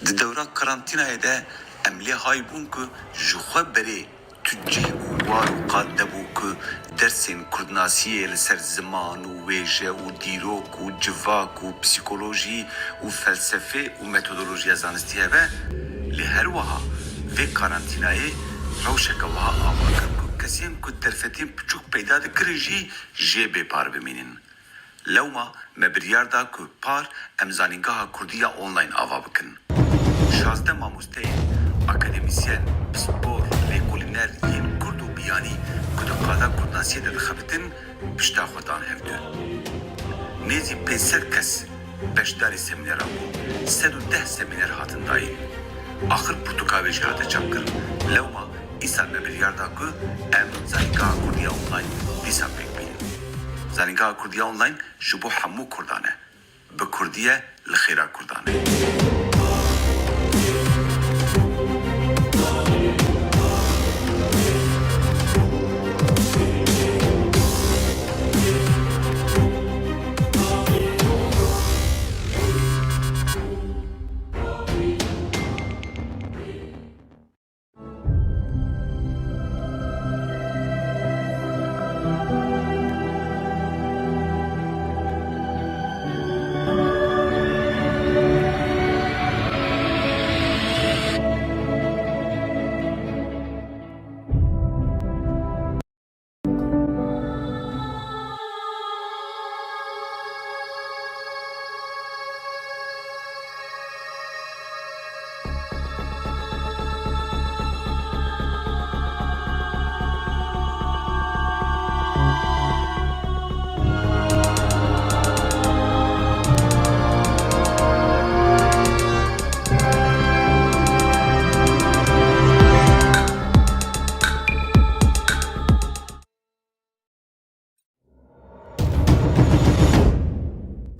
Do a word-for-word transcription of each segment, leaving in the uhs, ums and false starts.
Di dewra karantînayê de em lê hay bûn ku ji xwe berê tu cih û war û qad nebû ku dersên kurdnasiyê li ser ziman û wêje û dîrok û civak û psîkolojî û felsefê û metodolojiya zanistî hebe, lê her wiha vê karantînayê rewşeke wiha ava kir ku kesên ku derfetên piçûk peyda dikirin jî jê bê par bimînin. Lewma me biryar da ku par em Zanîngeha Kurdî ya Online ava bikin. Şazdeh mamosteyên, akademîsyen, pispor, lêkolîner yên kurd û biyanî ku di qada kurdnasiyê de dixebitin, pişta xwe dan hevdû. Nêzî pênc sed kes beşdarî semîneran bûn. Sed û deh semîner hatin dayîn. Axir pirtûka wê jî hate çapkirin. Lewma îsal me biryar da ku em Zanîngeha Kurdî ya Online dîsa pêk bînin. Zanîngeha Kurdî ya Online ji bo hemû kurdan e. Bi kurdî ye, li xêra kurdan e.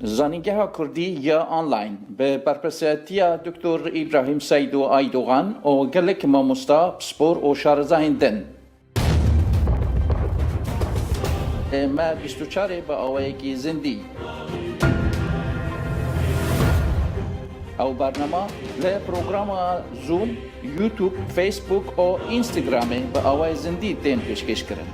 Zanîngeha Kurdî ya Online bi berpirsiyatiya Doktor Îbrahîm Seydo Aydogan û gelek mamosta, pispor û şarezahên din. Me bîst û çarê bi awayekî zindî. Ew bernama li programa Zoom, YouTube, Facebook û Instagramê bi awayê zindî tên pêşkêşkirin.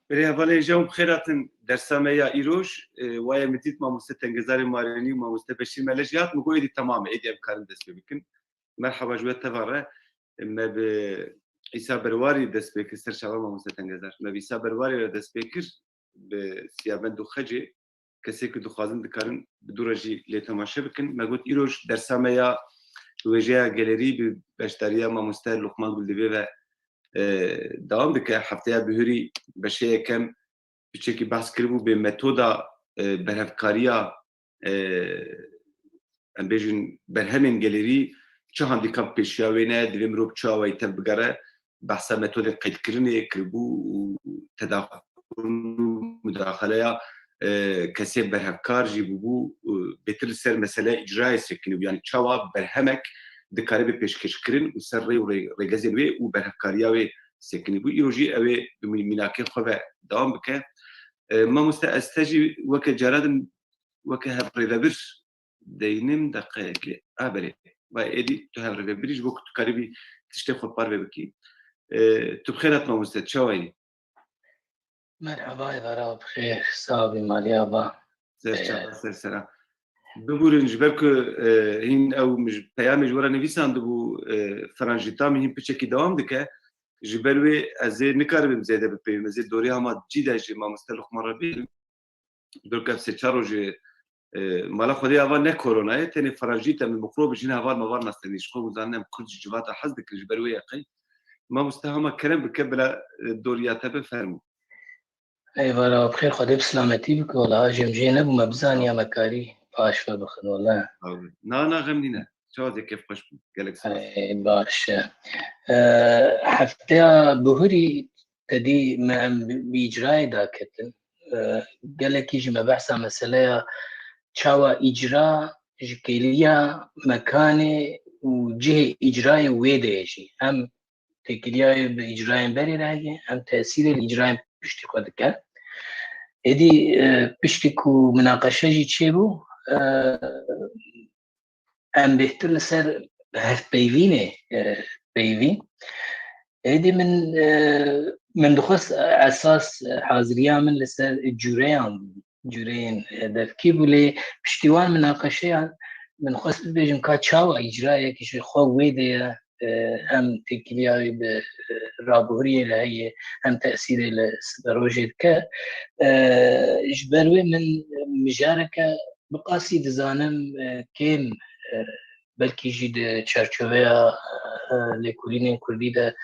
Berê hevalên jew bi xêr hatin dersa me ya îroj. E, waye min dît mamoste Tengezarê Marenî û mamoste Beşîr Mele jî hat. Min got êdî temam e, êdî em karin dest pê bikin. Merhaba ji we teva re. Me bi Îsa Berwarî dest pê kir, ser çava mamoste Tengezar. Me bi Îsa Berwarî re dest pê kir. Bi Siyabend û Xecê, kesê ku dixwazin dikarin bi dû re jî lê temaşe bikin. Me got îroj dersa me ya wêjeya gelerî bi beşdariya mamoste Luqman Guldivê ve e, dewam dike. Hefteya bihurî beşê yekem piçekî behs kiribû bê metoda, e, berhevkariya, e, em bêjin berhemên gelêrî çi handîkap pêşiya wê ne, divê mirov çi awayî tev bigere, behsa metodên qeydkirinê kiribû û tedaxul û mudaxaleya, e, kesê berhevkar jî bûbû, e, bêtir li ser mesele îcrayê sekinî bû. Yani çawa berhemek dikare bê pêşkêşkirin û ser rê û rê-, rêgezên wê û berhevkariya wê sekinî bû. Îro jî ew ê bi mî-, mînakê xwe ve dewam bike. E, mamoste, ez te jî weke cara din, weke hevrêvebir deynim deqeyekê. A, belê. Vay, êdî tu hevrêvebirî ji bo ku tu karibî tiştê xwe parve bikî. E, tu bi xêr hat mamoste, çawa yî? Merhaba, êvara bi xêr, sax bî, maliya ba. Ser çava, ser sera. Bibûrin, ji ber ku, e, hîn ew mij-, peyamê ji we re nivîsandibû, e, franjîta min hîn piçekî dewam dike. Ji ber wê ez ê nikaribim zêde bipeyivim. Ez ê dorê hema cî de ji mamoste Luqman re bînim. Ji ber ku ev sê çar rojê, e, mala Xwedê ava ne koronayê, tenê franjît e, min mikrobê jin heval meval nastenî. Ji xwe zanin em Kurd ji civata hez dikin, ji ber wê yeqey. Mamoste hema kerem bike bila, e, doriya te be, fermo. Eyvallah, bi xêr, Xwedê bi silametî bike. Wala, jê min jê nebû, me bizaniya me karî paş ve bixin, wala. Sağ ol. Na, na, xem nîne. Çawa zê kêfxweş bû. Gelek spas. Ey, baş e. E, hefteya bihurî tedî me em bi, bi îcrayê daketin. E, gelekî ji me behsa meseleya çawa îcra ji kêliya mekanê û cihê îcrayê wê de ye jî. Em têkiliyayê bi îcrayên berê re heye, em tesîrê li îcrayên piştî xwe dike. Êdî, e, piştî ku minaqeşe jî çêbû, e, em bêhtir li ser hevpeyvînê, e, peyvîn. Êdî min, e, min dixwest esas haziriya min li ser cûreyan bû. Cûreyên, e, devkî bû, lê piştî wan minaqeşeyan min xwest bibêjim ka çawa îcrayek ji xwe wê de ye, e, hem têkiliya wê bi, e, rabihuriyê re heye, hem tesîrê li siberojê dike. E, ji ber wê min mijareke bi qasî dizanim, e, kêm, e, belkî jî di çarçoveya, e, lêkolînên kurdî de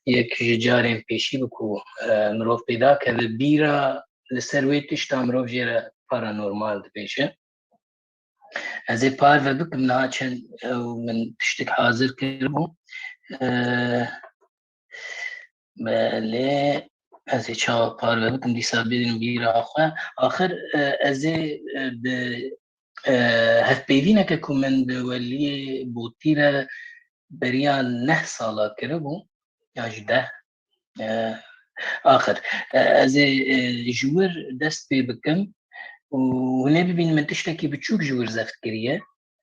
yek ji carên pêşî bû ku, e, mirov pêda keve bîra li ser wê tişta mirov jê re paranormal dibêje. Ez ê parve bikim, niha çend ew min tiştek hazir kiribû. E, belê, ez ê çawa parve bikim, dîsa bêjim bîra xwe. Axir, e, ez ê, e, bi, e, hevpeyvîneke ku min bi weliyê Botî re beriya neh sala kiribû, yan jî deh, E, axir, e, ez ê, e, ji wir dest pê bikim û hûn ê bibînin min tiştekî biçûk ji wir zeft kiriye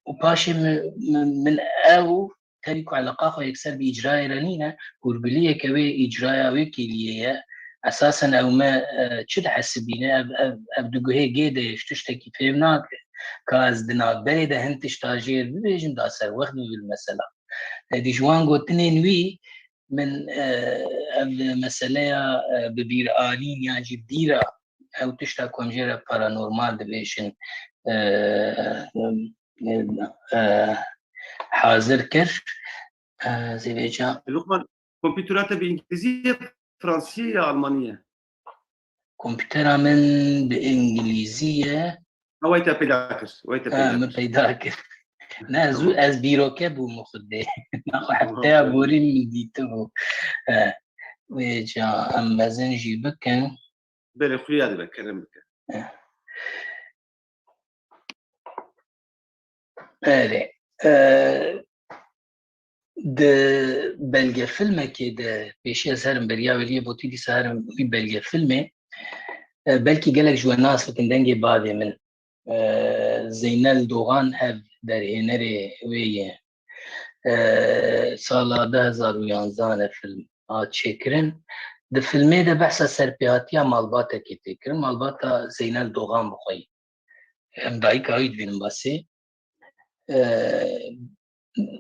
û paşê min, min, min ew tevî ku eleqa xwe yekser bi îcrayê re nîne, hûrguliyeke wê îcraya wê kêliyê ye. Esasen ew me, e, çi dihesibîne, ev, ev, ev di guhê gê de ye, ji tiştekî fêm nake. Ka ez di navberê de hin tişta jêr bibêjim, da serwext bibî mesela. E, di ji wan gotinên wî, min, e, ev meseleya, e, bi bîr anîn yan jî bîra ew tişta ku em jê re paranormal dibêjin, e, e, e, hazir kir. E, zêvêca Luqman, kompîtera te bi îngilîzî ye, fransî ye ya almanî ye? Kompîtera min bi îngilîzî ye. Ha, wey te peyda kir, wey te Ha, peyda min kir. peyda kir. Ne, zû ez bîroke bûm xwedê. Naxwe hefteya Tamam. borî min dîtibû. E, wê ca em mezin jî bikin. Belê, xuya dibe, kerem bike. E. Erê. E, di belgefilmekê de, pêşî ez herim beriya weliyê Botî, dîsa herim wî belgefilmê. E, belkî gelek ji we nas bikin, Dengê Bavê Min. E, Zeynel Doğan hev derhênerê wê ye. E, sala du hezar û yanzan e film hat çêkirin. Di filmê de behsa serpêhatiya malbatekê tê kirin. Malbata Zeynel Doğan bi xwe ye. Em dayika wî dibînin basê. E,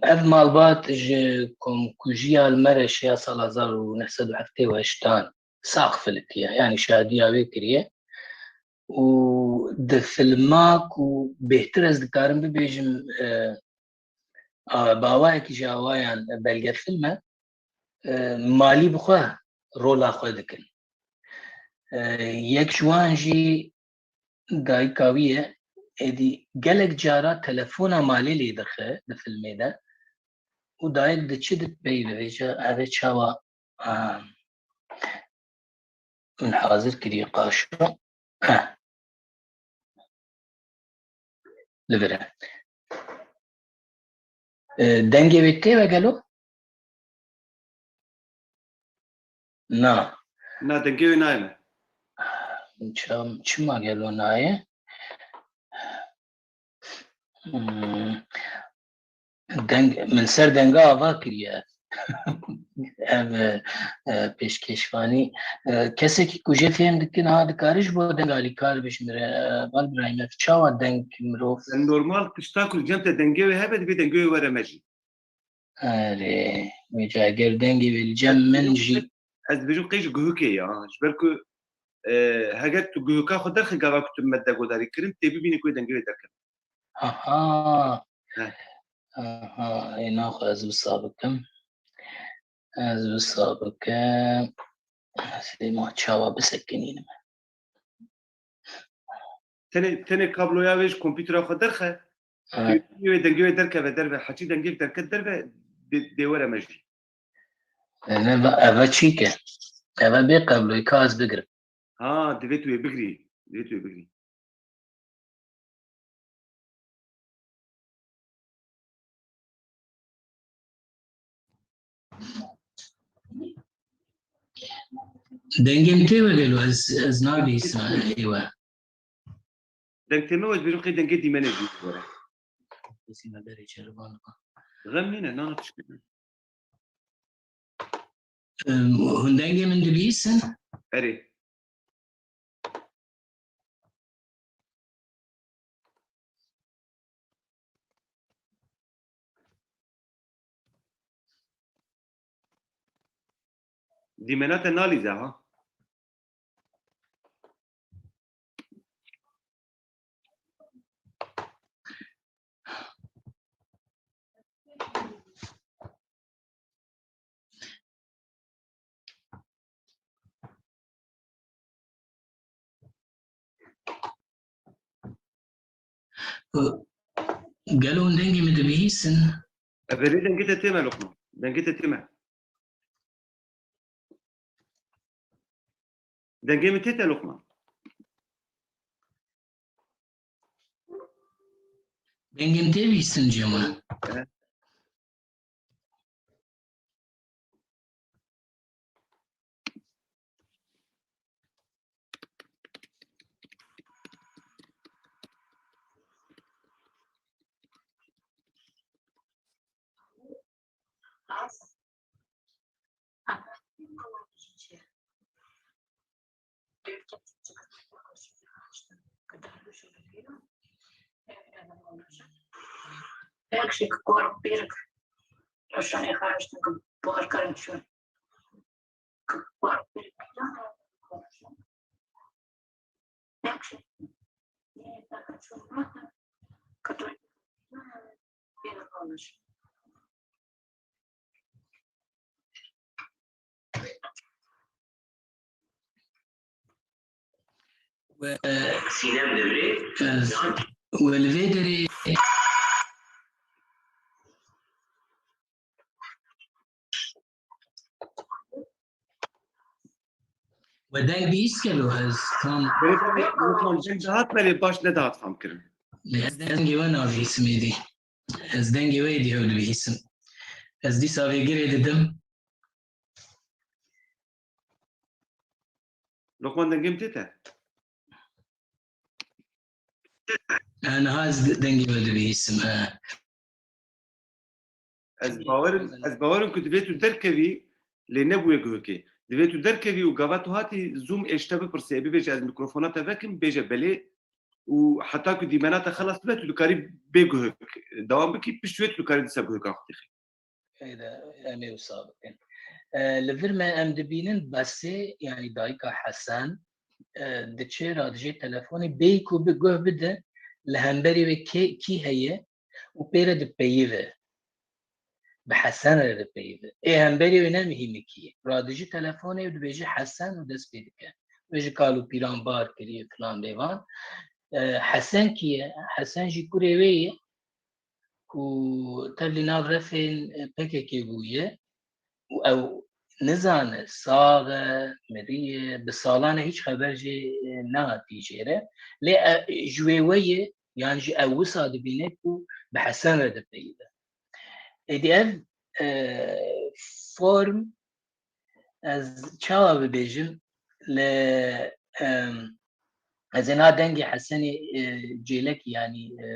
ev malbat ji komkujiya li Mereşê ya sala hezar û neh sed û heftê û heştan sax filikiye. Yanî şahdiya wê kiriye. Û di filma ku bêhtir ez dikarim bibêjim, e, a, bi awayekî ji awayan belgefilm e. e, malî bi xwe rola xwe dikin. E, yek ji wan jî dayika wî ye, êdî gelek cara telefona malê lê dixe di filmê de û dayik diçe dipeyve, vêca ev ê çawa, a, min hazir kiriye qaşo. Heh. Li vir e. E, dengê wê tê we gelo? Na. Na, dengê wê nayê min. Çam, çima gelo nayê? Hmm. Deng, min ser denga ava kiriye. Ev, e, e, pêşkêşvanî, e, kesekî ku jê fêm dikin, ha, dikare ji bo deng alîkar be ji min re, e, Bal Birahîm, ev çawa deng mirov? Normal, tişta ku li cem te dengê wê hebe, divê dengê wê were me jî. Erê, vêca eger dengê wê li cem min jî. Ez dibêjim qey ji guhukê ya, ji ber ku, e, heger tu guhuka xwe derxî gava ku tu me de godarî kirin, tê bibînî ku wê dengê wê derkeve. Aha. Heh. Aha, ê naxwe ez wisa bikim. Ez wisa bikim. Ez ê ma çawa bisekinînim. Tenê, tenê kabloya wê ji kompîtera xwe derxe. Evet. Wê dengê wê derkeve derve. Heçî dengê derket derve, dê, dê were me jî. Eve, eve çîke. Eve bê kabloyê ka ez bigirim. Ha, divê tu wê bigirî. Divê tu wê bigirî. Dengê min tê we gelo, ez, ez nabihîsim ê we. Deng tê me we, ez dibêjim qey dengê dîmenê jî were. Kesî me berê çeriban. Xem nîne, nana tişkî. Em, hûn dengê min dibihîsin? Erê. Dîmena te nalîze ha. Gelo hûn dengê min dibihîsin? Ev ê dengê te tê me, Luqman. Dengê te tê me. Dengê min tê te, Luqman? Dengê min tê bihîstin, Cemal? Evet. We, e, Sînem Demirê, e, we li vê derê We deng bihîst kelo ez tam. Deng dihat, belê baş nedihat fam kirin. Ez dengê we nabihîsim êdî. Ez dengê we êdî hew dibihîsim. Ez dîsa vê girê didim. Lokman, dengê min tê te? E, niha ez dengê we dibihîsim, e. Ez bawerim, ez bawerim ku divê tu derkevî, lê ne bi wê guhikê. Divê tu derkevî û gava tu hatî Zoom ê ji te bipirsê, ê bibêje, "Ez mikrofona te vekim", bêje, "Belê", û heta ku dîmena te xelas bibe, tu dikarî bê guhik dewam bikî, pişt wê tu dikarî dîsa guhika xwe têxî. Heyde, em ê wisa bikin. E, li vir me em dibînin Besê, yanî dayika Hesen, e, diçe radijê telefonê, bêyî ku bi guh bide, li hemberî wê kê, kî heye û pê re dipeyive. bi Hesen re dipeyive. Ê hemberê wê ne mihîmikî ye. Radijî telefonê û dibêje Hesen û dest pê dike. Wê ji kal û pîran bar kiriye filan lêvan. E, Hesen kî ye? Hesen jî kurê wê ye ku tevlî nav refên P K K bûye û ew nizane sax e, miriye, bi salan e hiç xeber jê, e, nehatî jê re. Lê e, ji wê we ye, yan jî ew wisa dibîne ku bi Hesen re dipeyive. Êdî ev, e, form ez çawa bibêjim, li, em, ez ê niha dengê Hesenê, e, Cêlekî, yanî, e,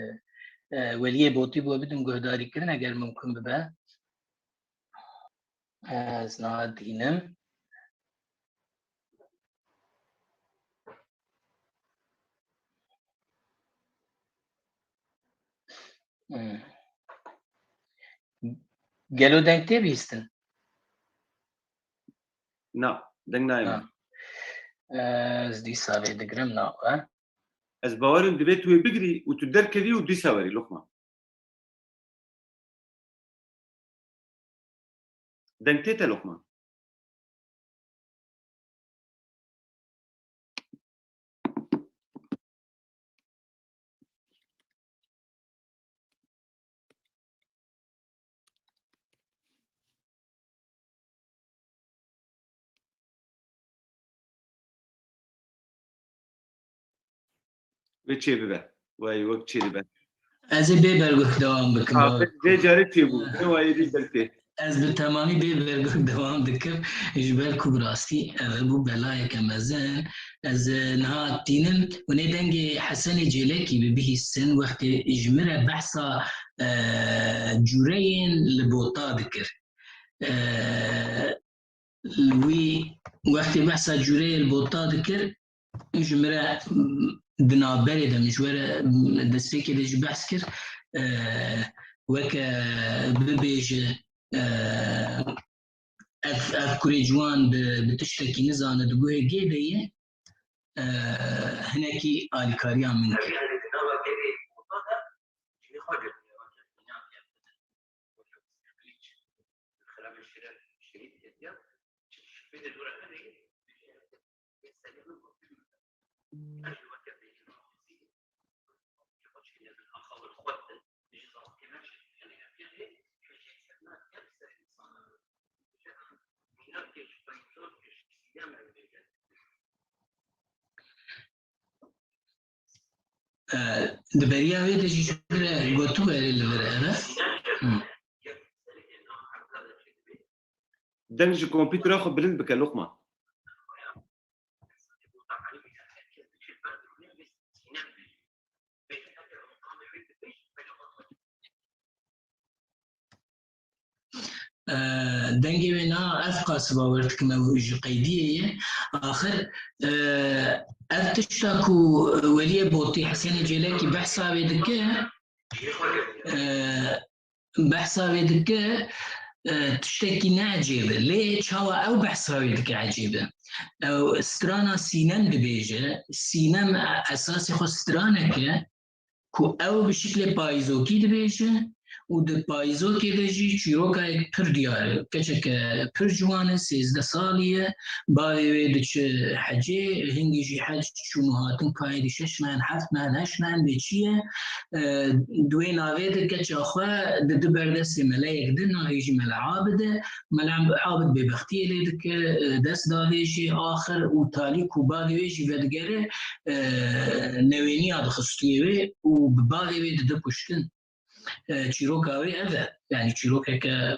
e, Weliyê Botî bû bidim guhdarîkirin, eger mimkun bibe. Ez niha dînim. Hmm. Gelo deng tê bihîstin? Na, deng nayê min. Ha. Ez dîsa vê digirim, na, e? Ez bawerim divê tu wê bigirî û tu derkevî û dîsa werî, Luqman. Deng tê te, Luqman? Vê çê bibe. Wey, wek çê dibe. Ez ê bê berguh dewam bikim. Ha, vê carê çêbû. Vê wayê dî belkê. Ez bi temamî bê berguh dewam dikim. Ji ber ku bi rastî ev bû belayeke mezin. Ez, e, niha tînim. Hûn ê dengê Hesenê Cêlekî bi bihîstin wextê ji min re behsa, e, cûreyên li bota dikir. E, Wî wextê behsa cûreyê li bota dikir, ji min re, mm, di navberê de min ji we re, mm, destpêkê de jî behs kir. E, weke bibêje, e, ev, ev kurê ciwan bi, bi tiştekî nizane di guhê gê de ye. E, hinekî alîkariya min kir. E, di beriya wê de jî ji vir e gotibe erê li vir e, ne? Hı. Deng ji kompîtera xwe bilind bike, Luqman. E, dengê wê na ev qas bawer dikim ew ji qeydiyê ye. Axir, e, ev tişta ku Weliyê Botî, Hesenê Cêlekî behsa wê dike, e, behsa wê dike, e, tiştekî ne ecêb e. Lê çawa ew behsa wê dike ecêb e? Ew strana Sînem dibêje. Sînem, e, esasê xwe stranek e ku ew bi şiklê payîzokî dibêje û di payîzokê de jî çîrokayek pir diyar e. Keçeke pir ciwan e, sêzdeh salî ye, bavê wê diçe hecê, hingî jî hec çûn û hatin ka êdî şeş meh in, heft meh in, heşt meh in, bê çi ye. E, di wê navê de keça xwe dide ber destê meleyek din, navê jî Mele Abid e. Mele Abid bêbextiyê lê dike, e, dest davêjê axir û talî ku bavê wê jî vedigere, e, newêniya dixistiyê wê û bi bavê wê dide kuştin. E, çîroka wê ev e. Yanî çîrokeke, e,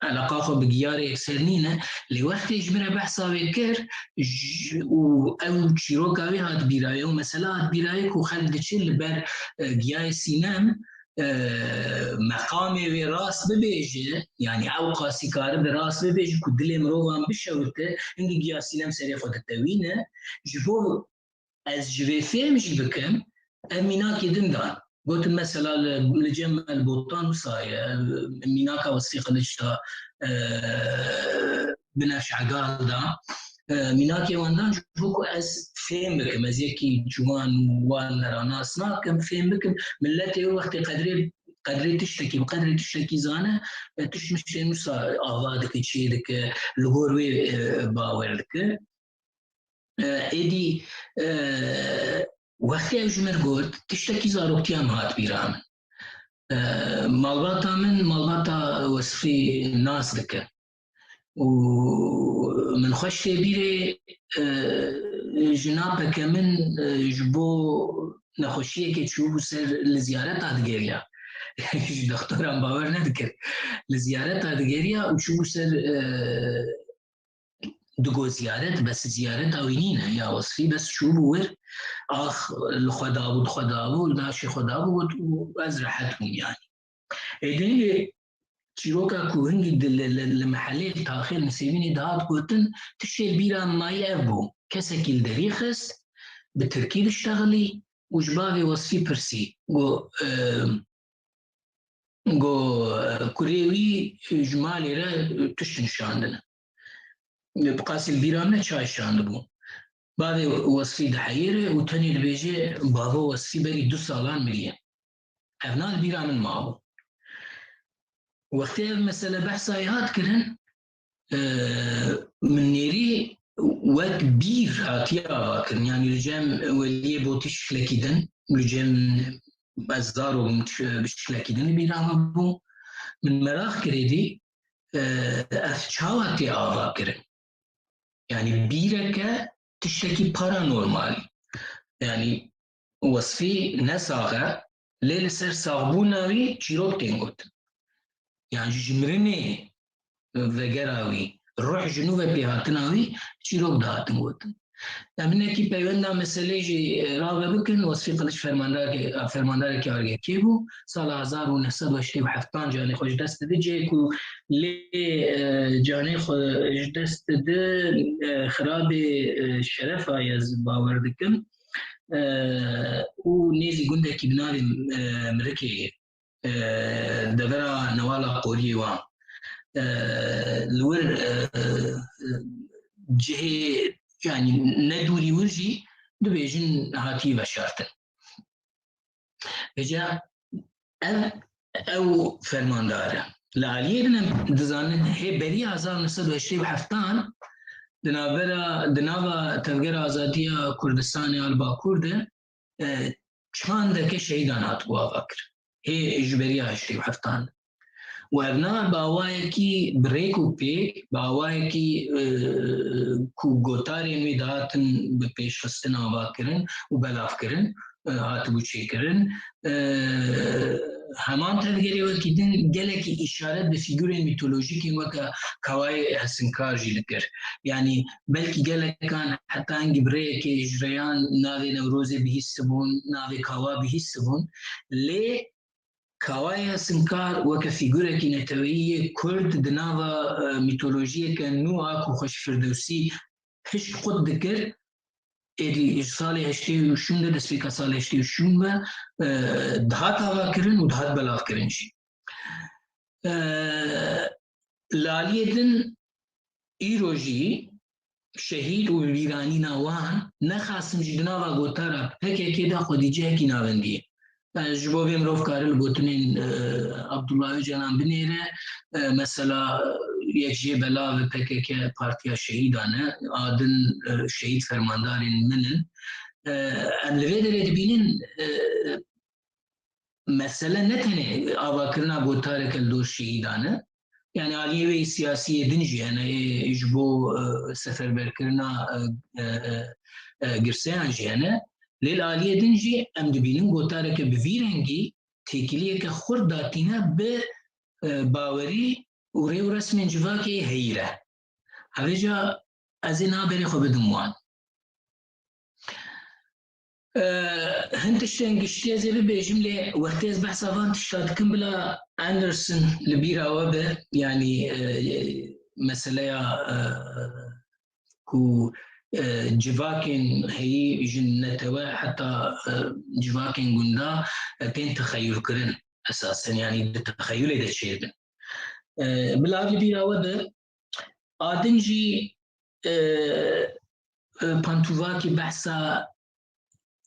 eleqa xwe bi giyarê yekser nîne. Lê wextê ji min re behsa wê kir, j-, û ew çîroka wê hat bîra wê, ew mesela hat bîra wê ku xelk diçin li ber, e, giyayê Sînem, e, meqamê wê rast bibêje, yanî ew qasî karibe rast bibêje ku dilê mirovan bişewite, hingî giya Sînem serê xwe ditewîne. Ji bo ez ji vê fêm jî bikim, ev mînakê din dan. Gotin mesela li, li cem me li Botan wisa ye, mînaka Wesfî Qiliç da, e, Binevşe Egal da. E, mînakê wan dan ji bo ku ez fêm bikim, ez yekî ciwan wan neranas nakim, fêm bikim. Milletê wê wextê qedrê qedrê tiştekî, bi qedrê tiştekî zane, e, tişt miştên wisa ava dike, çê dike, li gor wê, e, bawer dike. E, êdî, e, wextê ew ji min got, tiştekî zaroktiya min hat bîra min. E, malbata min, malbata Wesfî nas dike. Û min xweş tê bîrê, e, jina peke min, e, ji bo nexweşiyekê çûbû ser, li ziyareta digeriya. Ji dextoran bawer nedikir. Li ziyareta digeriya û çûbû ser, e, digo ziyaret, bes ziyareta wî nîne ya Wesfî, bes çûbû wir, ax li xwe dabû, di xwe dabû, li daşê xwe dabû, got, û ez rehet bûm yani. Êdî hingê çîroka ku hingî di, li, li, li mehelê, li taxê, li Nisêbînê dihat gotin, tiştê li bîra min mayî ev bû. Kesekî li derî xist, bi tirkî diştexilî û ji bavê Wesfî pirsî. Got, e, got, e, kurê wî ji malê re tişt nişandine. Bi qasî li bîra min e çay şandibû. Bavê Wesfî diheyire û tenê dibêje, bavo Wesfî berî du salan miriye. Evna li bîra min mabû. Wextê ev mesele behsa wê hat kirin, e, min nêrî wek bîr hatiye ava kirin. Yanî li cem Weliyê Botî şiklekî din, li cem ez zarok bûm, bi şiklekî din li bîra min bû. Min meraq kirêdî, e, ev çawa tê ava kirin? Yanî bîreke tiştekî paranormal. Yanî Wesfî ne sax e, lê li ser saxbûna wî çîrok tên gotin. Yan jî ji mirinê vegera wî, ruh ji nû ve pêhatina wî çîrok dihatin gotin. Em hinekî peywenda meselê jî, e, rave bikin, Wesfî Qiliç fermandarekê, fermandarekî argekê bû. Sala hezar û neh sed û heştê û heftan canê xwe ji dest dide, cihê ku lê, e, canê xwe ji dest dide, e, xirabê, e, şerefa ye, ez bawer dikim. E, û nêzî gundekî bi navê, e, Mirikê ye. E, devera Newala Qoriyê wan. E, li wir, e, cihê, yanî ne dûrî wir jî dibêjin hatiye veşartin. Vêca ev, ew fermandar e. Li aliyê din em dizanin hê beriya hezar neh sed û heştê û heftan di navbera, di nava Tevgera Azadiya Kurdistanê a li Bakur de, e, çandeke şehîdan hatibû avakirin. Hê ji beriya heştê û heftan. Û ev ne bi awayekî bi rêk û pêk, bi awayekî, e, ku gotarên wî dihatin bi pêşxistin avakirin û belavkirin, e, hatibû çêkirin. E, heman tevgerê wekî din gelekî îşaret bi fîgurên mîtolojîk ên weke Kawayê Hesinkar jî dikir. Yanî belkî gelekan heta hingî bi rêyekê ji rêyan navê Newrozê bihîstibûn, navê Kawa bihîstibûn. Lê Kawayê Hesinkar weke fîgurekî neteweyî yê Kurd di nava, e, mîtolojiyeke nû a ku xwe ji Firdewsî hişk qut dikir, êdî ji salê heştê û şûn de, destpêka salê heştê û şûn ve, e, dihat avakirin û dihat belavkirin jî. E, li aliyê din îro jî şehîd û bîranîna wan nexasim jî di nava gotara P K K de xwedî cihekî navendî ye. Yani ji bo vê mirov kare li gotinên, e, Abdullah Ocalan binêre, e, mesela yek jê belav P K K Partiya Şehîdan e, a din, e, şehîd fermandarên min in. E, em li vê derê dibînin, e, mesele ne tenê avakirina gotareke li dor şehîdan e. Yani aliyê wê siyasiyê din jî hene, ê ji bo, e, seferberkirina, e, e, e, e, girseyan jî hene. Lê li aliyê din jî em dibînin gotareke bi vî rengî têkiliyeke xurt datîne bi, e, bawerî û rê û resmên civakê heyî re. Hevêca ez ê niha berê xwe bidim wan. E, hin tiştên giştî ez ê bibêjim, lê wextê ez behsa van tişta dikim, bila Anderson li bîra we be, yanî, e, meseleya, e, ku, e, civakên heyî ji netewe heta, e, civakên gunda, e, tên texeyûlkirin esasen, yanî di texeyûlê de çêdibin. E, bila ev li bîra we be, a din jî, e, e, Pantûvakî behsa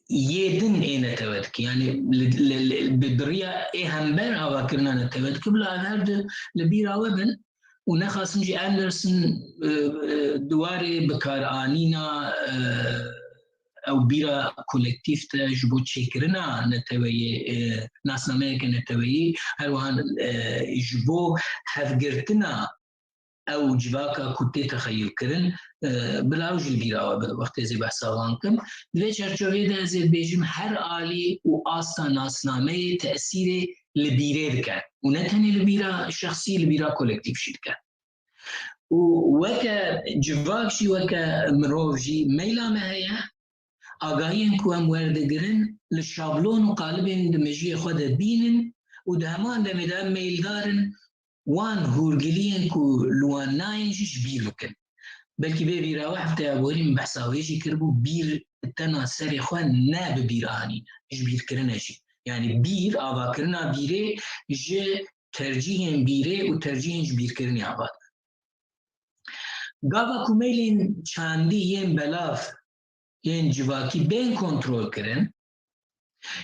yê din ê netewe dike. Yani li, li, li, bi, bi riya ê hember avakirina netewe dike, bila ev her du li bîra we bin û nexasim jî Anderson, e, e, di warê bikaranîna, e, ew bîra kolektîf de ji bo çêkirina neteweyê, e, nasnameyeke neteweyî, her wiha, e, ji bo hevgirtina ew civaka ku tê texeyulkirin, e, bila ew jî li bîra we be, wextê ez ê behsa wan kim. Di vê çerçoveyê de ez ê dibêjim, her alî û asta nasnameyê tesîrê li bîrê dike. Û ne tenê li bîra şexsî, li bîra kolektîf jî dike. Û weke civak jî, weke mirov jî meyla me heye, agahiyên ku em werdigirin li şablon û qalibên di mejiyê xwe de bînin û di heman demê de em meyldar in wan hûrgiliyên ku li wan nayên jî ji bîr bikin. Belkî bê bîra we, hefteya borî min behsa wê jî kiribû, bîr tena serê xwe ne bi bîr anîne, ji bîrkirin e jî. Yani bîr, avakirina bîrê ji tercîhên bîrê û tercîhên ji bîrkirinê ava dibe. Gava ku meylên çandî yên belav yên civakî bên kontrolkirin,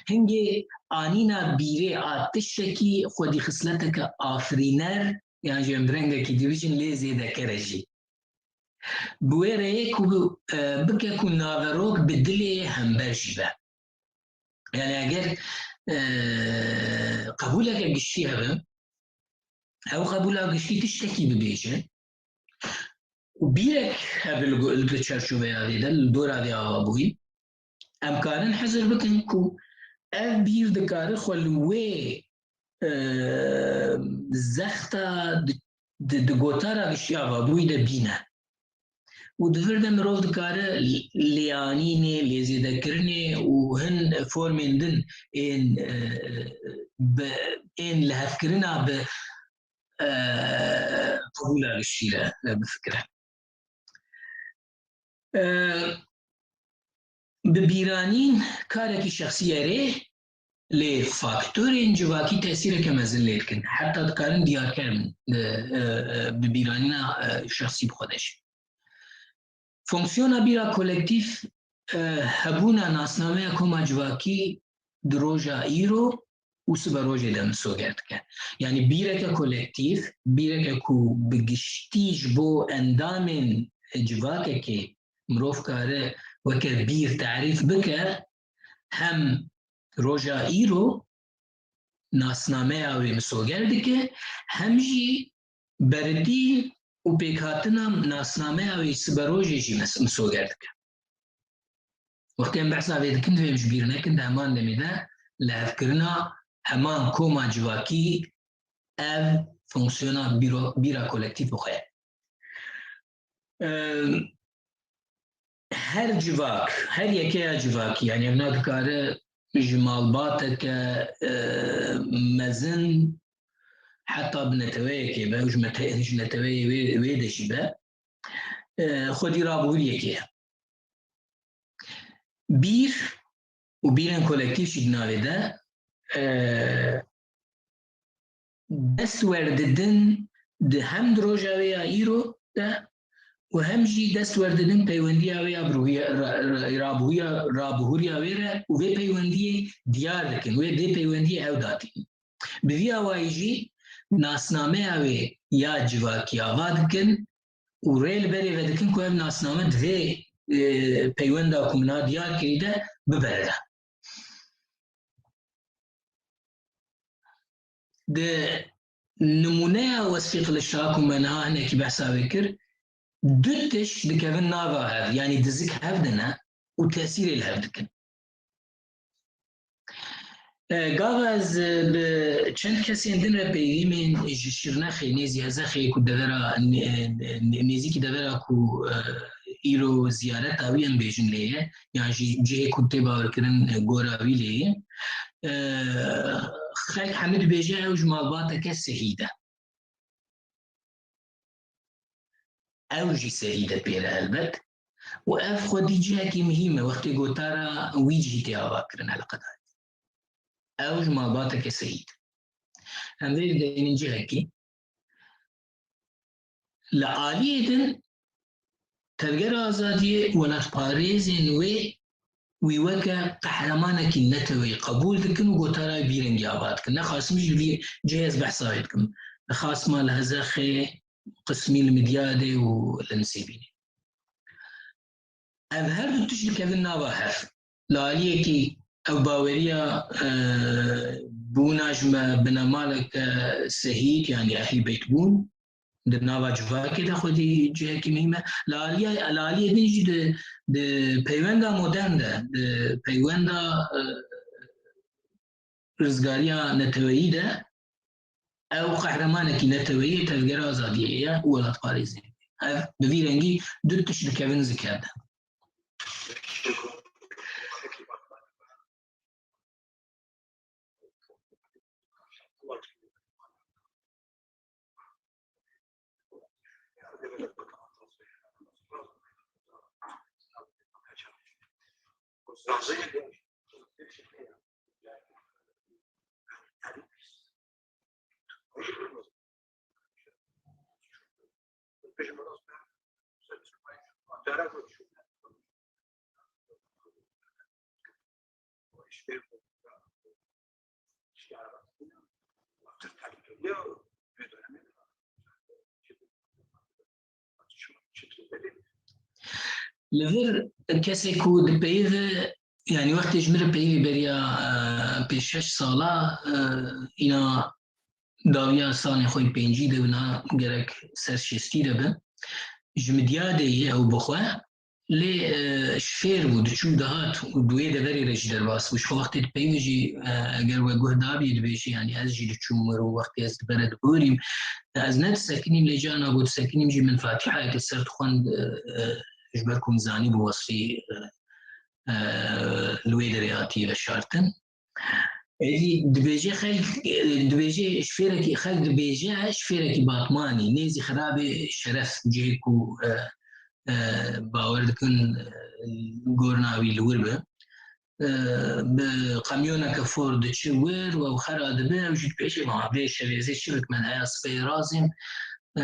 hingê anîna bîrê a tiştekî xwedî xisleteke afirîner yan jî em bi rengekî dî bijîn lê zêdeker e jî. Bi wê rêyê ku, e, bike ku naverok bi dilê hember jî be. Yani eger, e, qebûleke giştî hebe, ew qebûla giştî tiştekî bibêje û bîrek hebe li go-, li çarçoveya vê de, li dora vê avabûyî, em karin hizir bikin ku ev bîr dikare xwe li wê, e, zexta di, di, di gotara giştî avabûyî de bîne. Û di vir de mirov dikare lêanînê, lêzêdekirinê û hin formên din ên, e, bi, ên lihevkirina bi, e, qebûla giştî re, e, bifikire. E, bi bîranîn karekî şexsî ye rê, lê faktorên civakî tesîreke mezin lê dikin. Heta dikarin diyarker bin, e, e, e, bi bîranîna, e, şexsî bi xwe de jî. Fonksiyona bîra kolektîf, e, hebûna nasnameya koma civakî di roja îro û sibe rojê de misoger dike. Yanî bîreke kolektîf, bîreke ku bi giştî ji bo endamên civakekê mirov kare weke bîr tarîf bike, hem roja îro nasnameya wê misoger dike, hem jî berdî û pêkhatina nasnameya wê siberojê jî mis-, misoger dike. Wextê em behsa vê dikin, divê em ji bîr nekin, di heman demê de lihevkirina heman koma civakî ev fonksiyona bîro-, bîra kolektîf bi xwe ye. Em, her civak, her yekeya civakî, yani evna dikare ji malbateke, e, mezin heta bi neteweyekê be, û ji mete-, ji neteweyê wê, wê de jî be, e, xwedî rabûriyekê ye. Bîr û bîrên kolektîf jî di navê de, e, dest werdidin di hem di roja wê ya îro de û hem jî dest werdidin peywendiya wê ya bi ruhiya, ra-, ra-, rabûya, rabûhuriya wê re û vê peywendiyê diyar dikin, wê vê peywendiyê ew datînin. Bi vî awayî jî nasnameya wê ya civakî ava dikin û rê li berê ve dikin ku ev nasname di vê, e, peywenda ku min a diyar kirî de bibere de. Di nimûneya Wesfî Kiliçdağ ku me niha hinekî behsa wê kir, du tişt dikevin nava hev, yanî dizik hev de ne û tesîrê li hev dikin. E, gava ez, e, bi çend kesên din re peyvî me ji Şirnexê, nêzî Hezexê ku devera, nê-, nê-, nêzîkî devera ku, e, îro ziyareta wî em bêjin lê ye, yan jî cihê ku tê bawerkirin, e, gora wî lê ye. E, xelk hemû dibêje ew ji malbateke sehîd e. Ew jî sehîd e pê re helbet. Û ev xwedî cihekî muhîm e, wextê gotara wî cihî tê avakirin eleqedar. Ew ji malbateke sehîd. Em vê dideynin cihekî. Li aliyê din Tevgera Azadiyê û welatparêzên wê wî weke qehremanekî neteweyî qebûl dikin û gotara wî vî rengî ava dikin. Nexasim jî li vî cihê ez behsa wê dikim. Li Xasma, li Hezexê, qismî li Midyadê û li Nisêbînê. Ev her du tişt dikevin nava hev. Li aliyekî ew baweriya, e, bûna ji me binemaleke sehîd, yanî ehlî beyt bûn, di nava civakê de xwedî cihekî muhîm e. Li aliyê, li aliyê din jî di, di peywenda modern de, di peywenda, e, rizgariya neteweyî de ew qehremanekî neteweyî ye, tevgera azadiyê ye û welatparêzê. Ev bi vî rengî du tişt dikevin zikê de. Li vir kesê ku dipeyive, yanî wextê ji min re peyivî beriya, e, pênc şeş sala, e, îna dawiya salên xwe yê pêncî de bin, gerek ser şêstî de bin. Ji Midyadê ye ew bi xwe. Lê, e, ji fêr bû, diçû dihat û di wê deverê re jî derbas bû. Ji xwe wextê dipeyivî jî, e, eger we guh dabî dibêjî, yanî ez jî diçûm wir û wextê ez di ber re diborîm, ez ne disekinîm, lê carna ku disekinîm jî min Fatîhayeke ser dixwend, e, e, ji ber ku min zanîbû wesfî, e, e, li wê derê hatiye veşartin. Êdî dibêje xelk, dibêje ji fêrekî, xelk dibêje ji fêrekî Batmanî, nêzî xirabê Şeref, cihê ku, e, e, bawer dikin, e, gorna wî li wir be. E, bi kamyoneke Ford diçe wir û ew xera dibe, ew jî dibêje, "Ma vê şevêzê çi bikim, heya sibê razîm." E,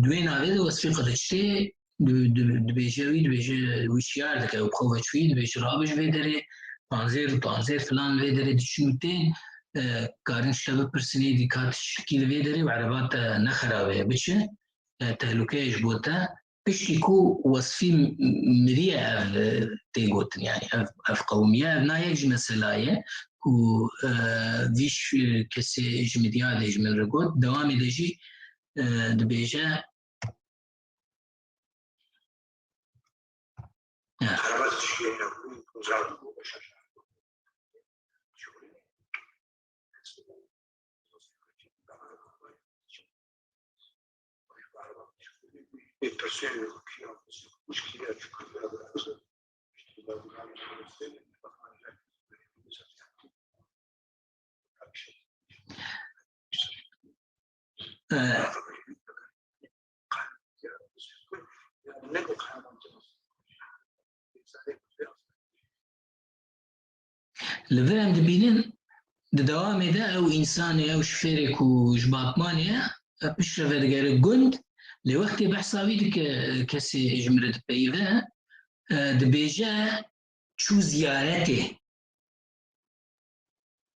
di wê navê de wesfî qediçtê, di-, di-, dibêje wî, dibêje wî şiyar dike, ew bi xwe ve çûyî, dibêje, "Rabe ji vê derê, panzêr û tanzêr filan vê derê diçin û tên, e, karin ji te bipirsin, êdî ka tiştekî li vê derê û ereba te ne xerab e, biçe, e, tehlukeyê ji bo te." Piştî ku wesfî m-, miriye ev, e, tê gotin, yanî ev, ev qewimiye, ev na yek ji mesela ye ku, e, vî ş-, kesê ji Midyadê ji min re got, dewamê de jî, e, dibêje, Li vir em dibînin, di dewamê de ew însanê, ew şifêrê ku ji Batmanê ye, piştre vedigere gund, lê wextê behsa wî dike, kesê ji min re dipeyive, e, dibêje, çû ziyaretê.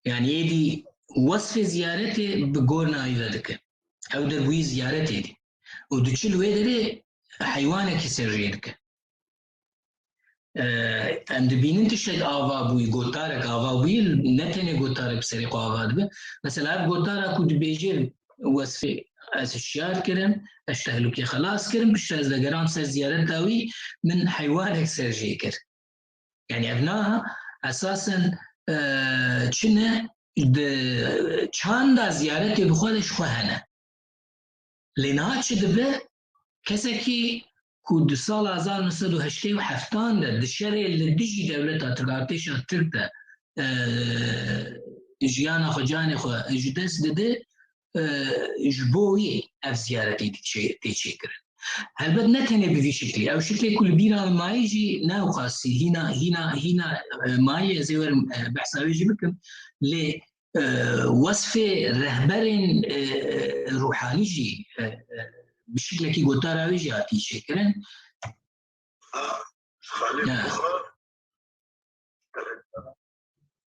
Yanî êdî wesfê ziyaretê bi gorna wî vedike. Ew der bûyî ziyaretê dî. Û diçe li wê derê heywanekî ser jê dike. E, em dibînin tiştek ava bûyî, gotarek ava bûyî, ne tenê gotarek bi serê xwe ava dibe. Mesela ev gotara ku dibêje wesfê ez hişyar kirim, ez ji tehlukê xelas kirim, piştre ez vegeram ser ziyareta wî, min heywanek ser jê kir. Yanî ev na esasen, e, çi ne, di çanda ziyaretê bi xwe de ji xwe hene. Lê niha çi dibe? Kesekî ku di sala hezar neh sed û heştê û heft de di şerê li dijî dewleta Tirk, artêşa Tirk de, e, jiyana xwe, canê xwe ji dest dide, e, ji bo wî ev ziyaretê tê çê-, tê çêkirin. Helbet ne tenê bi vî şiklî. Ew şiklê ku li bîra min mayî jî ne ewqasî hîna, hîna, hîna, e, mayî, ez ê werim, e, behsa wê jî bikim. Lê, e, wesfê rehberên, e, e, ruhanî jî, e, e, bi şiklekî gotara wê jî hatiye çêkirin. Ha, Xalid Ya. Buxar,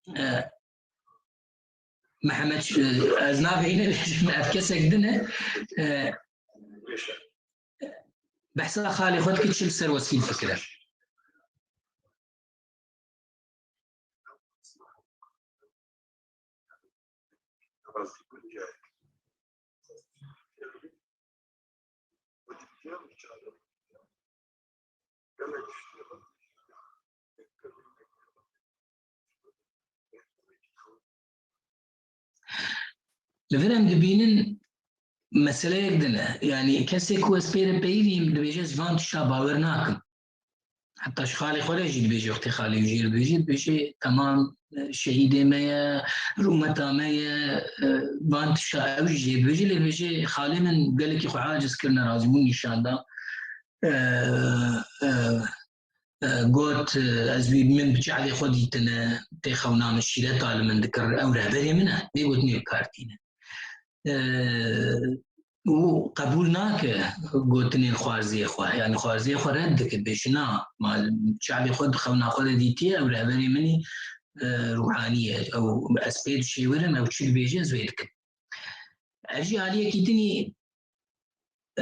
E, Mihemed, e, ez navê wî nebêjim, ev kesek din e. E, behsa xalê xwe dike, çi li ser Wesfî difikire. Li vir em dibînin meseleyek din e. Yanî kesê ku ez pê re peyivîm, dibêje, ez van tişta bawer nakim. Heta ji xalê xwe re jî dibêje, wextê xalê wî jê re dibêje, dibêje, temam, e, şehîdê me ye, rûmeta me ye, e, van tişta ew jî jê dibêje, lê dibêje, xalê min gelekî xwe aciz kir, nerazîbûn nîşan da. E, e, e, got, e, ez wî, min bi çavê xwe dîtine, tê xewna min şîreta li min dikir, ew rehberê min e, vê gotinê bi kar tîne. E, û qebûl nake gotinên xwarziyê xwe, yanî xwarziyê xwe red dike, dibêje na, ma çavê xwe di xewna xwe de dîtiye, ew rehberê min î, e, ruhanî ye, ew ez pê dişêwirim, ew çi dibêje ez wê dikim. Ev jî aliyekî din î,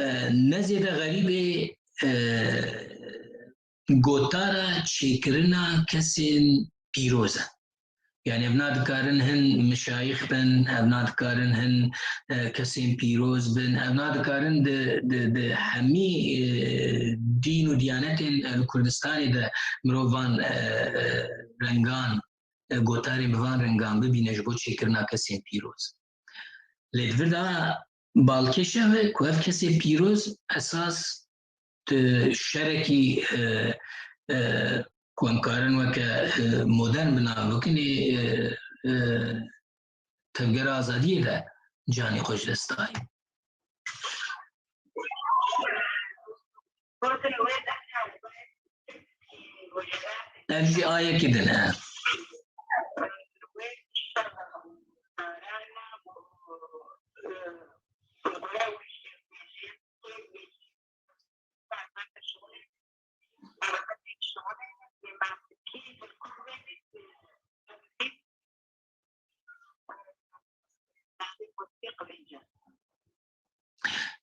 e, ne zêde xerîbê, e, gotara çêkirina kesên pîroz e. Yanî ev nadikarin hin mişayix bin, ev nadikarin hin, e, kesên pîroz bin, ev nadikarin di, di, di hemî, e, dîn û diyanetên, e, li Kurdistanê de mirov van, e, e, rengan, e, gotarên bi van rengan bibîne ji bo çêkirina kesên pîroz. Lê di vir de balkêş ew e ku ev kesê pîroz esas di şerekî, e, e, ku em karin weke, e, modern bi nav bikin, ê, e, e, tevgera azadiyê de canê xwe ji dest dayî. Ev jî ayekî din e.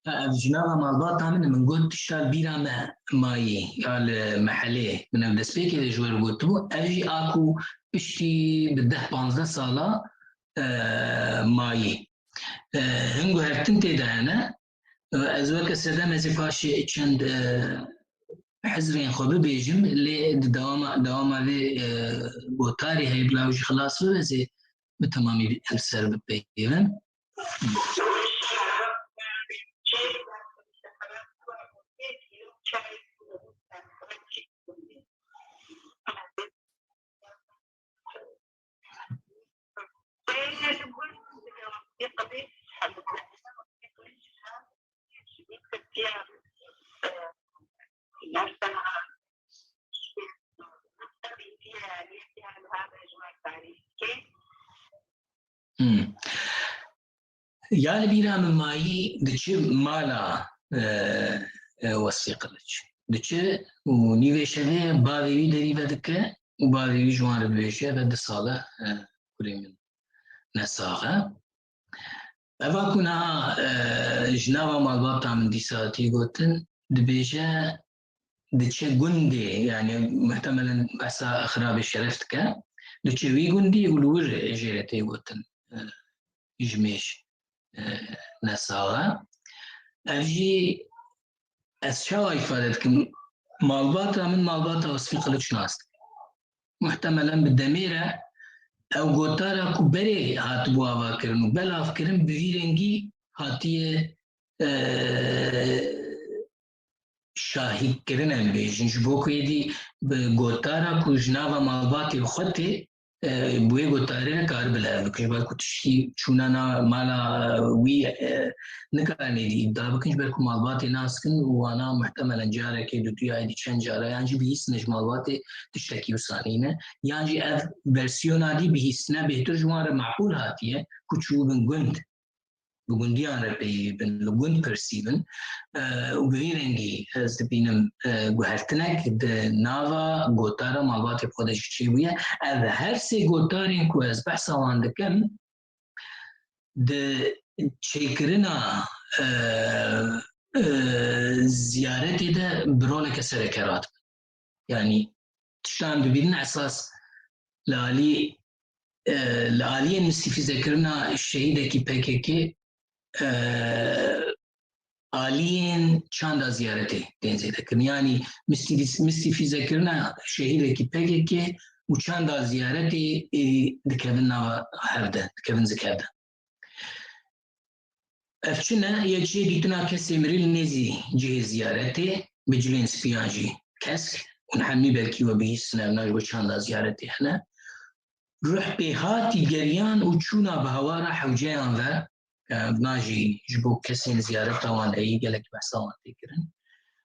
Ev ji nava malbata min e, min got tişta li bîra me mayî, ya li mehelê, min ev destpêkê de ji we re gotibû, ev jî a ku piştî bi deh panzdeh sala, e, mayî. E, hin guhertin tê de hene. E, ez weke sedem ez ê paşê çend, e, hizrên xwe bibêjim, lê di dewama, dewama vê, e, gotarê heye bila ew jî xilas bibe, ez ê bi temamî li ser bipeyivim. Hmm. Ya li bîra min mayî diçi mala, e, e, Wesfî Qiliç. Diçi û nîvê şevê bavê wî derî vedike û bavê wî ji wan re dibêje, ve du sal e, e, kurê min nesax e. Eva ku niha, e, ji nava malbata min dîsa hatî gotin, dibêje, diçe gundê, yani muhtemelen behsa xirabê şeref dike, diçe wî gundî û li wir jê re tê gotin, e, ji mêj, e, nesax e. Ev jî ez çawa îfade dikim? Malbata min malbata Wesfî Qiliç nas dike. Muhtemelen bi demê re ew gotara ku berê hatibû avakirin û belavkirin bi vî rengî hatiye, e, şahîdkirin em bêjin. Ji bo ku êdî bi gotara ku ji nava malbatê bi xwe tê, e, bi wê gotarê re karibe lev bikin. Ji ber ku tiştî çûna na mala wî, e, nikarin êdî îdia bikin, ji ber ku malbatê nas dikin û wana muhtemelen carekê, duduya, êdî çend cara, yan jî bihîstine ji malbatê tiştekî wisa nîne, yan jî ev versiyona dî bihîstine bêhtir ji wan re meqûl hatiye ku çûbin gund. bi gundiyan re peyivî bin, li gund pirsî bin. E, û bi vî rengî ez dibînim, e, guhertinek di nava gotara malbatê bi xwe de jî çêbûye. Ev her sê gotarên ku ez behsa wan dikim, di çêkirina, e, e, ziyaretê de bi roleke sereke radibin. Yanî tiştan dibînin esas li alî, e, li aliyên mistîfîzekirina şehîdekî P K K, e, aliyên çanda ziyaretê tên zêdekirin. Yanî mistîfîz-, mistîfîzekirina şehîdekî P K K û çanda ziyaretê êdî dikevin nava hev de, dikevin zikhev de. Ev çi ne? Yek jê dîtina kesê mirî li nêzî cihê ziyaretê, bi cilên spiyan jî kesk, hûn hemî belkî we bihîstine, ev na ji bo çanda ziyaretê hene. Ruh pêhatî geriyan û çûna bi hawara hewceyan ve, ev na jî ji bo kesên ziyareta wan heyî gelek behsa wan tê kirin.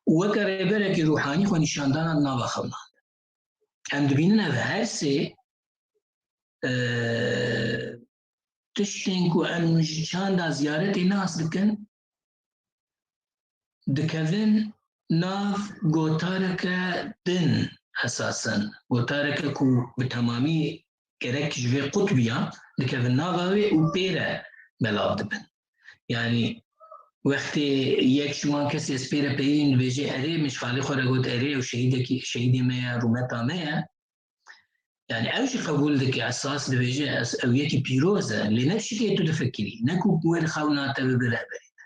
Û weke rêberekî ruhanî xwe nîşandana di nava xewnan de. Em dibînin ev her sê, e, tiştên ku em ji çanda ziyaretê nas dikin, dikevin nav gotareke din esasen. Gotareke ku bi temamî gerek ji vê qut biya, dikevin nava wê û pê re belav dibin. Yanî wextê yek ji wan kesê ez pê re peyivîm dibêje, "Erê, min ji xalê xwe re got, erê, ew şehîdekî, şehîdê me ye, rûmeta me ye." Yanî ew jî qebûl dike, esas dibêje, ez, ew yekî pîroz e, lê ne şikê tu difikirî, ne ku wê li xewna te bibe rehberê te.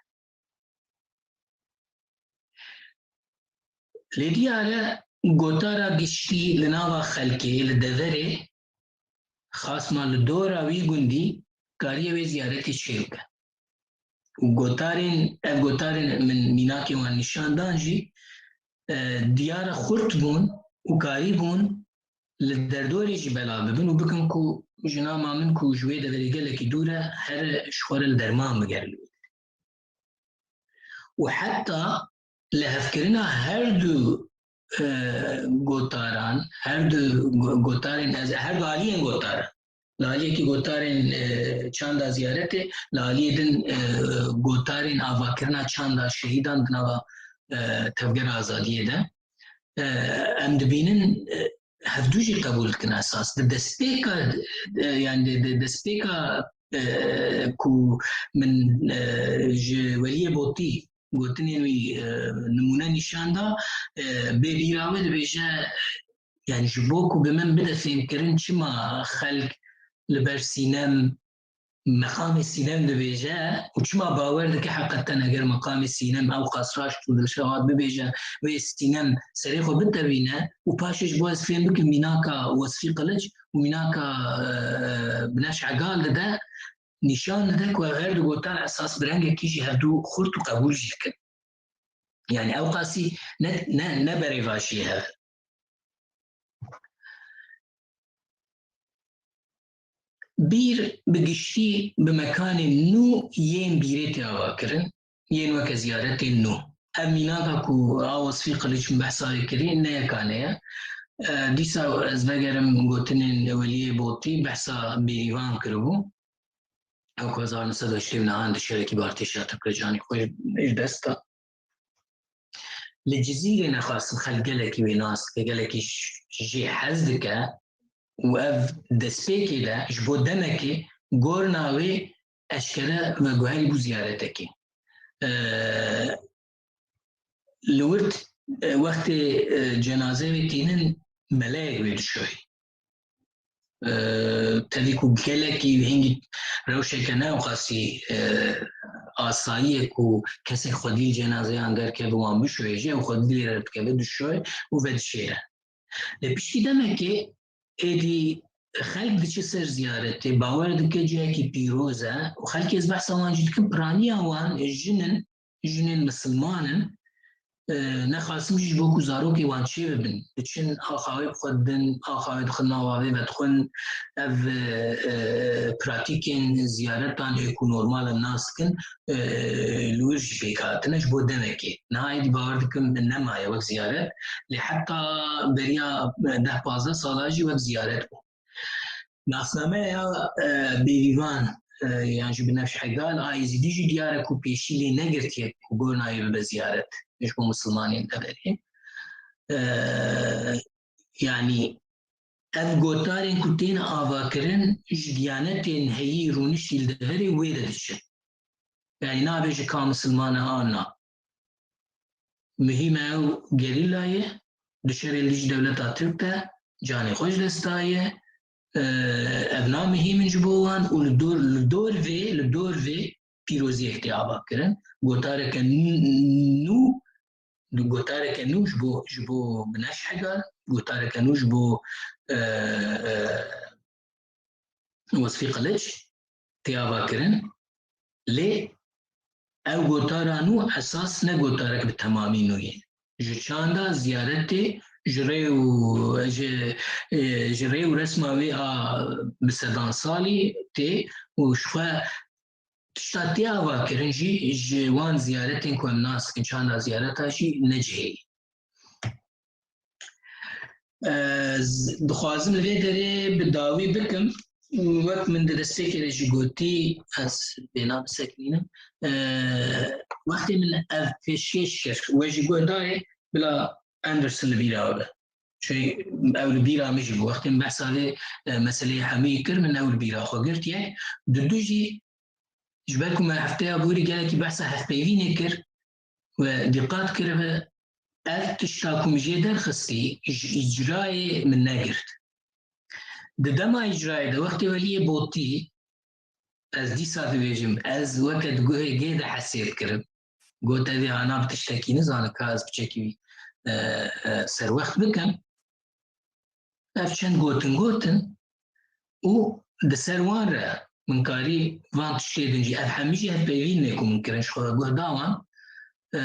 Lê diyar e, gotara giştî li nava xelkê, li deverê, xasma li dora wî gundî kariye wê ziyaretê çêbike. Û gotarên, ev gotarên min mînakê wan nîşan dan jî, e, diyar e xurt bûn û karîbûn li derdorê jî belav bibin û bikin ku jina ma min ku ji wê deverê gelekî dûr e, here ji xwe re li derman bigere li wê derê. Û heta lihevkirina her du, e, gotaran, her du go-, gotarên ez, her du aliyên gotaran, li aliyekî gotarên, e, çanda ziyaretê, li aliyê din, e, gotarên avakirina çanda şehîdan di nava, e, Tevgera Azadiyê de, e, em dibînin, e, hevdû jî qebûl dikin esas. Di destpêka, e, yani di, di destpêka, e, ku min, e, ji Weliyê Botî gotinên wî, e, nimûne nîşan da, e, bê bîra wê dibêje, yani ji bo ku bi min bide fêmkirin çima xelk li ber Sînem meqamê Sînem dibêje û çima bawer dike heqeten eger meqamê Sînem ew qas raşt û dilşewat bibêje wê Sînem serê xwe bitewîne û paşê ji bo ez fêm bikim mînaka Wesfî Qiliç û mînaka, e, Bineş Egal dide, nîşan dide ku ev her du gotar esas bi rengekî jî hevdû xurt û qebûl jî dikin. Yani ew qasî ne, ne, ne berêvaşiyê hev. Bîr bi giştî bi mekanên nû yên bîrê tê avakirin, yên weke ziyaretên nû. Ev mînaka ku a Wesfî Qiliç min behsa wê kirî, ne yekane ye. E, dîsa ez vegerim gotinên Weliyê Botî behsa bêrîvan kiribû. Ew ku hezar neh sed û heştê û neh di şerekî bi artêşa Tirkmecanî xwe ji dest da. Li Cizîrê nexasim xelk gelekî wê nas dike, gelekî j-, jê hez dike û ev destpêkê de ji bo demekê gorna wê eşkere veguherîbû ziyaretekê. E, li wir, e, wextê, e, cenazeyê wê tînin meleyek wê dişoyê. E, tevî ku gelekî hingî rewşeke ne ew qasî, e, asayî ye ku kesek xwedî li cenazeyan derkeve wan bişoyê jî, ew xwedî lê re dikeve dişoy û vedişêre. Lê piştî demekê êdî xelk diçe ser ziyaretê, bawer dike cihekî pîroz e û xelkê ez behsa wan jî dikim, piraniya wan jin in, jinên misilman in, e, nexasim jî ji bo ku zarokê wan çêbibin, diçin axa wê bi xwe didin, axa wê dixin nava wê vedixwin. Ev, e, e, pratîkên ziyaretan ê ku normal in nas dikin, e, li wir jî pêk hatine ji bo demekê. Niha êdî bawer dikim nemaye wek ziyaret, lê heta beriya deh pazdeh sala jî wek ziyaret bû. Nasnameya, e, Bêrîvan, e, yan jî Binefş Hegal a Êzîdî jî diyar e ku pêşî lê negirtiye ku gor navê bibe ziyaret ji bo misilmanên deverê. E, yanî ev gotarên ku tên avakirin ji diyanetên heyî rûniştî li deverê wê de diçin. Yanî nabêje ka misilman e an na. Muhîm e ew gerîla ye, di şerê li dijî dewleta Tirk de canê xwe ji dest daye. Ev na muhîm in ji bo wan û li dor, li dor vê, li dor vê pîroziyek tê avakirin. Gotareke nû, gotareke nû ji bo, ji bo Binefş Hegal, gotareke nû ji bo, e, e, Wesfî Qiliç tê avakirin. Lê ew gotara nû esas ne gotarek bi temamî nû ye. Ji çanda ziyaretê, ji rê û, ji, e, ji rê û resma wê a bi sedan salî tê û ji xwe tişta tê avakirin jî ji wan ziyaretên ku em nas dikin, çanda ziyareta jî ne cihê ye. Ez dixwazim li vê derê bi dawî bikim. Wek min di destpêkê de jî gotî, ez bêhna bisekinînim. Wextê min ev pêşkêş kir, we jî guhdarê, bila Anderson li bîra we be. Çi ew li bîra min jî bû. Wextê min behsa vê, e, meseleyê hemûyî kir, min ew li bîra xwe girt. Yek, di du jî, ji ber ku me hefteya borî gelekî behsa hevpeyvînê kir, we dîqat kiribe, ev tişta ku min jê derxistî, ji îcrayê min negirt. Di dema îcrayê de, wextê weliyê botî, ez dîsa dibêjim, ez weke di guhê gê de hesê dikirim. Got, "Evê ana bi tiştekî nizane, ka ez piçekî, e, e, serwext bikim." Ev çend gotin gotin û di ser wan re min karî van tiştê din jî, ev hemî jî hevpeyvînê ku min kirin ji xwe ve guh da wan, e,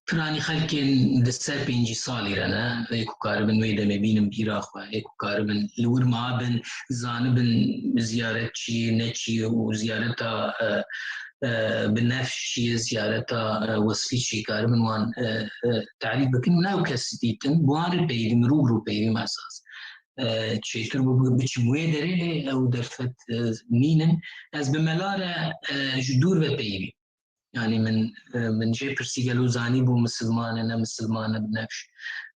piranî xelkên di ser pêncî salî re ne, ê ku karibin wê demê bînin bîra xwe, ê ku karibin li wir mabin, zanibin ziyaret çi ye, ne çi ye û ziyareta, e, e, Binefş çi ye, ziyareta, e, Wesfî çi ye, karibin wan, e, e, tarîf bikin. Min ew kes dîtin, bi wan re peyivîm, rû bi rû peyivîm esas. E, çêtir bû bi-, biçim wê derê, lê ew derfet, e, nînin. Ez bi mela re, e, ji dûr ve peyivîm. Yanî min, e, min jê pirsî gelo zanîbû misilman e, ne misilman e, Binefş.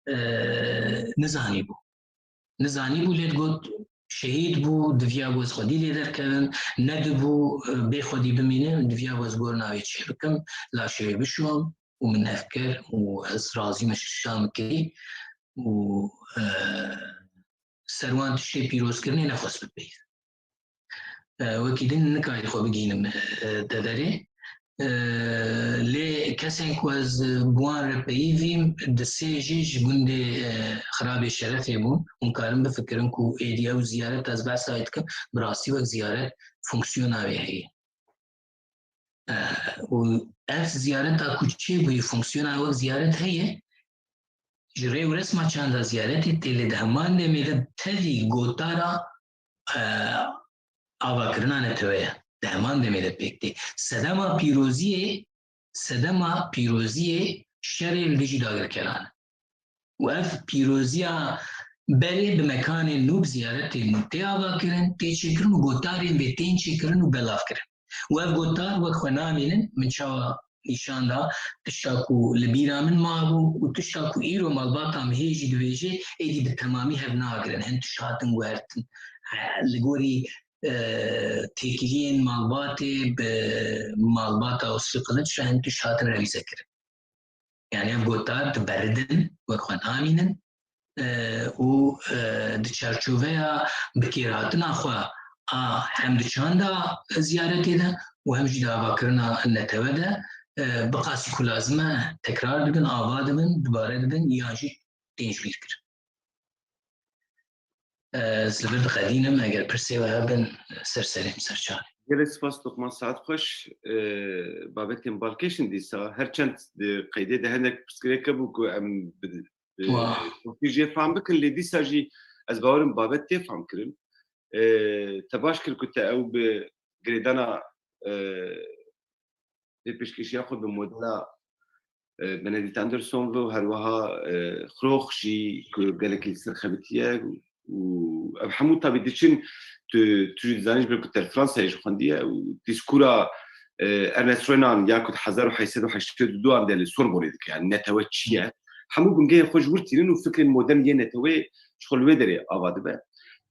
E, nizanîbû. Nizanîbû, lê digot, "Şehîd bû, diviya ku ez xwedî lê derkevim, nedibû, e, bê xwedî bimîne, diviya ku ez gor navê çê bikim, laşê wê bişom û min ev kir û ez razî me şişa min kirî û, e, ser wan tiştê pîrozkirinê nexwest bipeyivim." E, wekî din nikarî xwe bigihînim, e, deverê. E, lê kesên ku ez bi wan re peyivîm, di sê jî ji gundê, e, Xirabê Şerefê bûn. Hûn karin bifikirin ku êdî ew ziyaret ez behsa wê dikim, bi rastî wek ziyaret fonksiyona wê heye. E, û ev ziyareta ku çêbûyî fonksiyona wek ziyaret heye, ji rê û resma çanda ziyaretê tê, lê di heman demê de tevî gotara, e, avakirina netewe ye. Di heman demê de pêk tê. Sedema pîroziyê, sedema pîroziyê şerê li dijî dagirkeran e. Û ev pîroziya berê bi mekanên nû, bi ziyaretên nû tê avakirin, tê çêkirin û gotarên vê tên çêkirin û belavkirin. Û ev gotar wek xwe namînin, min çawa nîşan da, tişta ku li bîra min mabû û tişta ku îro malbata min hê jî dibêje, êdî bi temamî hev nagirin. Hin tişt hatin guhertin. Li gorî, e, têkiliyên malbatê bi malbata Wesfî Qiliç re hin tişt hatin revîze kirin. Yanî ev gotar diberidin, wek xwe namînin, e, û, e, di çarçoveya bikêrhatina xwe a hem di çanda ziyaretê de û hem jî di avakirina netewe de, e, bi qasî ku lazim e tekrar dibin, ava dibin, dubare dibin yan jî tên ji bîr kirin. Ez li vir diqedînim, eger pirsê we hebin, ser serê min, ser çavê. Gelek spas Luqman, saet xweş. E, babetên balkêş in dîsa. Her çend di qeydê de hinek pirsgirêk hebû ku em bi, bi Wa. Tirkî jê fam bikin, lê dîsa jî ez bawerim babet tê fam kirin. E, te baş kir ku te ew bi girêdana, e, vê pêşkêşiya xwe bi modela, e, Benedict Anderson ve û herwiha, e, Xrox jî ku gelekî li ser xebitiye, û ev hemû tabi diçin, tu, tu jî dizanî ji ber ku te li Fransayê jî xwendiye û dîskûra, e, Ernest Renan ya ku di hezar û heşt sed û heştê û du an de li Sorbonê dike, yani netewe çi ye? Hemû bingehên xwe ji wir tînin û fikrên modern yê neteweyê ji xwe li wê derê ava dibe.